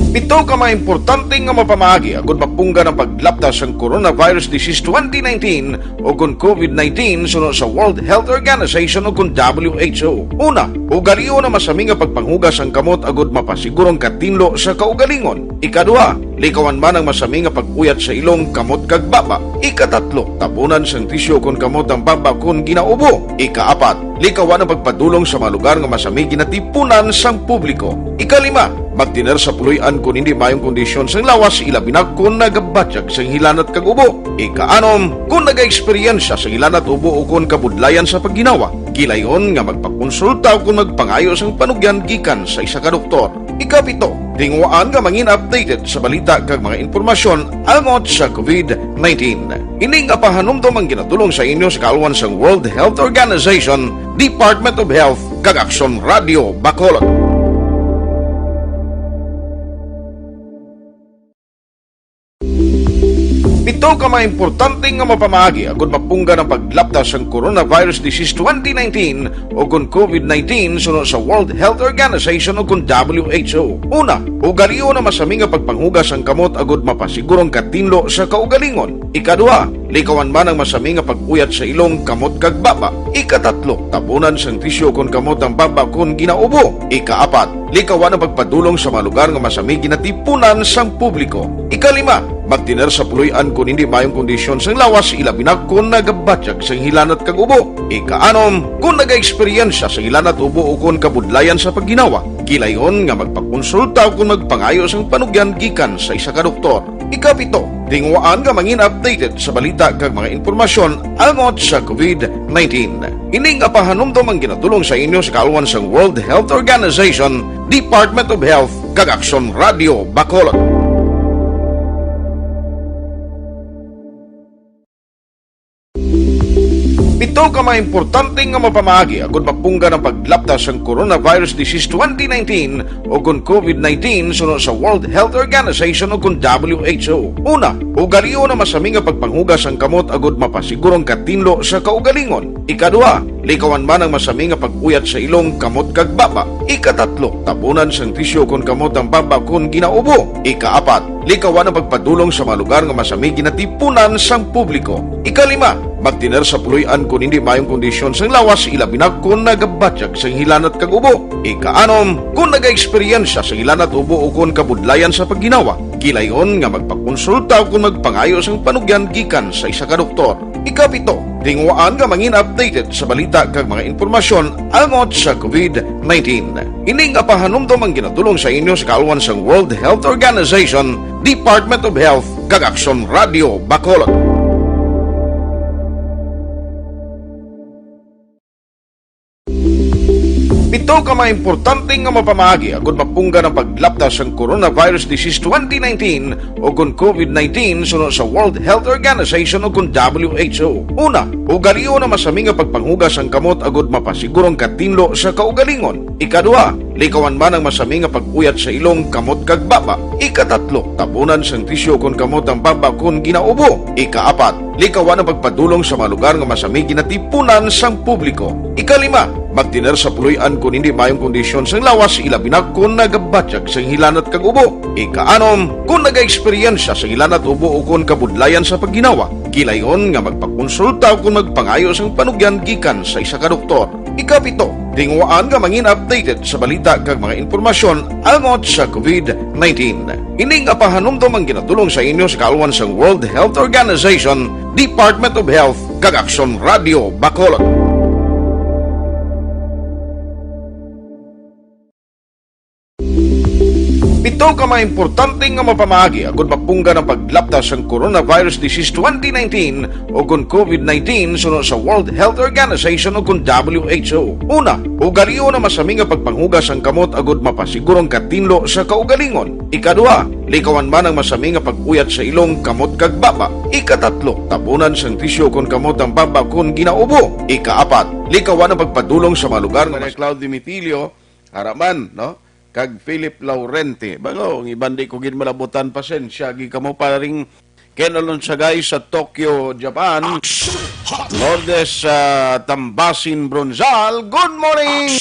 Pito ka mga importante nga mapamaagi agud mapunggan ang paglapta sang coronavirus disease twenty nineteen o kon covid nineteen suno sa World Health Organization o kon W H O. Una, ugalion ang masami nga pagpanghugas sang kamot agud mapasiguro ang katinlo sa kaugalingon. Ikaduha, likawan man ang masami nga pag-uyat sa ilong, kamot kag baba. Ikatatlo, tabunan sang tisyo kon kamot ang baba kon ginaubo. Ikaapat, likawan ang pagpadulong sa mga lugar nga masami ginatipunan sang publiko. Ikalima, magtener sa puloy-an kon hindi maayong kondisyon sang lawas, ilabi na kon nagabatyag sang hilanat kag ubo. Ikaanom, kon nagaeksperyensya sang hilanat, ubo o kon kabudlayan sa pagginawa, gilayon nga magpakonsulta o kon magpangayo sang panugyan gikan sa isa ka doktor. Ikapito, tinguhaan nga mangin updated sa balita kag mga impormasyon angot sa covid nineteen. Ini nga pahanumdom ang ginatulong sa inyo sa kaalwan sang World Health Organization, Department of Health, kag Aksyon Radio Bacolod. Pito ka mga importante nga mapamaagi agud mapunggan ang paglapta sang coronavirus disease twenty nineteen o kon covid nineteen suno sa World Health Organization o kon W H O. Una, ugalion ang masami nga pagpanghugas sang kamot agud mapasiguro ang katinlo sa kaugalingon. Ikaduha, likawan man ang masami nga pag-uyat sa ilong, kamot kag baba. Ikatatlo, tabunan sang tisyo kon kamot ang baba kon ginaubo. Ikaapat, likawan ang pagpadulong sa mga lugar nga masami ginatipunan sang publiko. Ikalima, magtener sa puloy-an kon hindi maayong kondisyon sang lawas, ilabi na kon nagabatyag sang hilanat kag ubo. Ikaanom, kon nagaeksperyensya sang hilanat, ubo o kon kabudlayan sa pagginawa, gilayon nga magpakonsulta o kon magpangayo sang panugyan gikan sa isa ka doktor. Ikapito, tinguhaan nga mangin updated sa balita kag mga impormasyon angot sa covid nineteen. Ini nga pahanumdom ang ginatulong sa inyo sa kaalwan sang World Health Organization, Department of Health, kag Aksyon Radio Bacolod. Pito ka mga importante nga mapamaagi agud mapunggan ang paglapta sang coronavirus disease twenty nineteen o kon covid nineteen suno sa World Health Organization o kon W H O. Una, ugalion ang masami nga pagpanghugas sang kamot agud mapasiguro ang katinlo sa kaugalingon. Ikaduha, likawan man ang masami nga pag-uyat sa ilong, kamot kag baba. Ikatatlo, tabunan sang tisyo kon kamot ang baba kon ginaubo. Ikaapat, likawan ang pagpadulong sa mga lugar nga masami ginatipunan sang publiko. Ikalima, magtener sa puloy-an kon hindi maayong kondisyon sang lawas, ilabi na kon nagabatyag sang hilanat kag ubo. Ikaanom, kon nagaeksperyensya sang hilanat, ubo o kon kabudlayan sa pagginawa, gilayon nga magpakonsulta o kon magpangayo sang panugyan gikan sa isa ka doktor. Ikapito, tinguhaan nga mangin updated sa balita kag mga impormasyon angot sa covid nineteen. Ini nga pahanumdom ang ginatulong sa inyo sa kaalwan sang World Health Organization, Department of Health, kag Aksyon Radio Bacolod. Pito ka mga importante nga mapamaagi agud mapunggan ang paglapta sang coronavirus disease twenty nineteen o kon covid nineteen suno sa World Health Organization o kon W H O. Una, ugalion ang masami nga pagpanghugas sang kamot agud mapasiguro ang katinlo sa kaugalingon. Ikaduha, Likawan man ang masami nga pag-uyat sa ilong, kamot, kag baba. Ikatatlo, tabunan sang tisyu kon kamot ang baba kon ginaubo. Ikaapat, likawan ang pagpadulong sa mga lugar nga masami ginatipunan sang publiko. Ikalima, magtener sa puloy-an kon hindi maayong kondisyon sang lawas, ilabi na kon nagabatyag sang hilanat kag ubo. Ikaanom, kon nagaeksperyensya sang hilanat, ubo, o kon kabudlayan sa pagginawa, gilayon nga magpakonsulta o kon magpangayo sang panugyan gikan sa isa ka doktor. Ikapito, tinguhaan nga mangin updated sa balita kag mga impormasyon angot sa COVID nineteen. Ini nga pahanumdom ang ginadul-ong sa inyo sa kaalwan sang World Health Organization, Department of Health, kag Aksyon Radio Bacolod. Pito ka mga importante nga mapamaagi agud mapunggad ang paglapta sang coronavirus disease twenty nineteen o kon COVID nineteen suno sa World Health Organization o kon W H O. Una, ugalion ang masami nga pagpanghugas sang kamot agud mapasiguro ang katinlo sa kaugalingon. Ikaduha, likawan man ang masami nga pag-uyat sa ilong, kamot, kag baba. Ikatatlo, tabunan sang tisyu kon kamot ang baba kon ginaubo. Ikaapat, likawan ang pagpadulong sa mga lugar nga Maria Cloud Dimitilio, Haraman, no? Kag Philip Laurente. Bago, ang iban di ko gid malabutan, pasensya, gi kamo paring Ken Alonsagay sa Tokyo, Japan. Lourdes, ah, Tambasin Bronzal, good morning!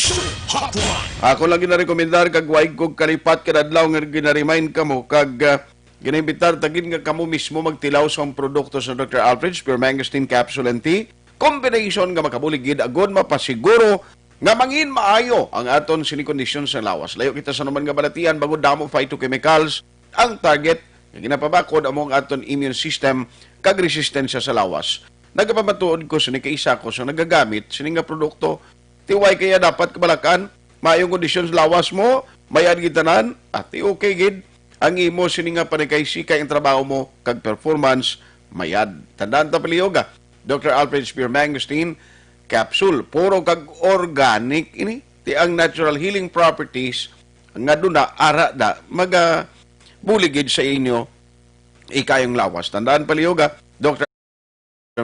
Ako lang ginarekomendar kag waig kog kalipat kada adlaw nga ginaremind kamo kag, ah, ginaimbitar ta gid nga kamo mismo magtilaw sa mga produkto sa Doctor Alfred's Pure Mangosteen Capsule and Tea. Combination nga makabulig gid agud mapasiguro nga mangin maayo ang aton sini kondisyon sa lawas. Layo kita sa naman nga balatian, bangod damo phytochemicals ang target nga ginapabakod amo ang aton immune system kag resistensya sa lawas. Nagapamatuod ko sini kay isa ko sa nagagamit sini nga produkto. Ti wala kaya dapat kabalakan? Maayong kondisyon sa lawas mo, mayad gid tanan, ati okay gid ang imo sini nga panikay-sikay ang trabaho mo kag performance mayad. Tandaan ta, palihog, ah, Doctor Alfred Spear Mangosteen Capsule. Puro kag organic ini. Ti ang natural healing properties nga duna ara da maga bulig gid sa inyo ikayong lawas. Tandaan, palihog, ah, Doctor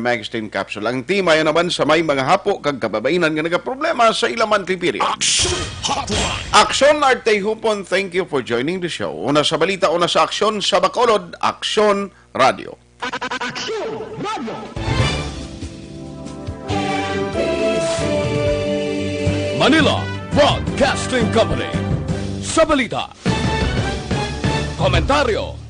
Mangosteen Capsule. Ang tea maayo naman sa may mga hapo kag kababainan nga nagaproblema sa ila monthly period. Action Hotline. Aksyon Arte Hupon, thank you for joining the show. Una sa balita, una sa aksyon sa Bacolod, Aksyon Radio. Aksyon Radio. Manila Broadcasting Company. Sa balita, komentaryo,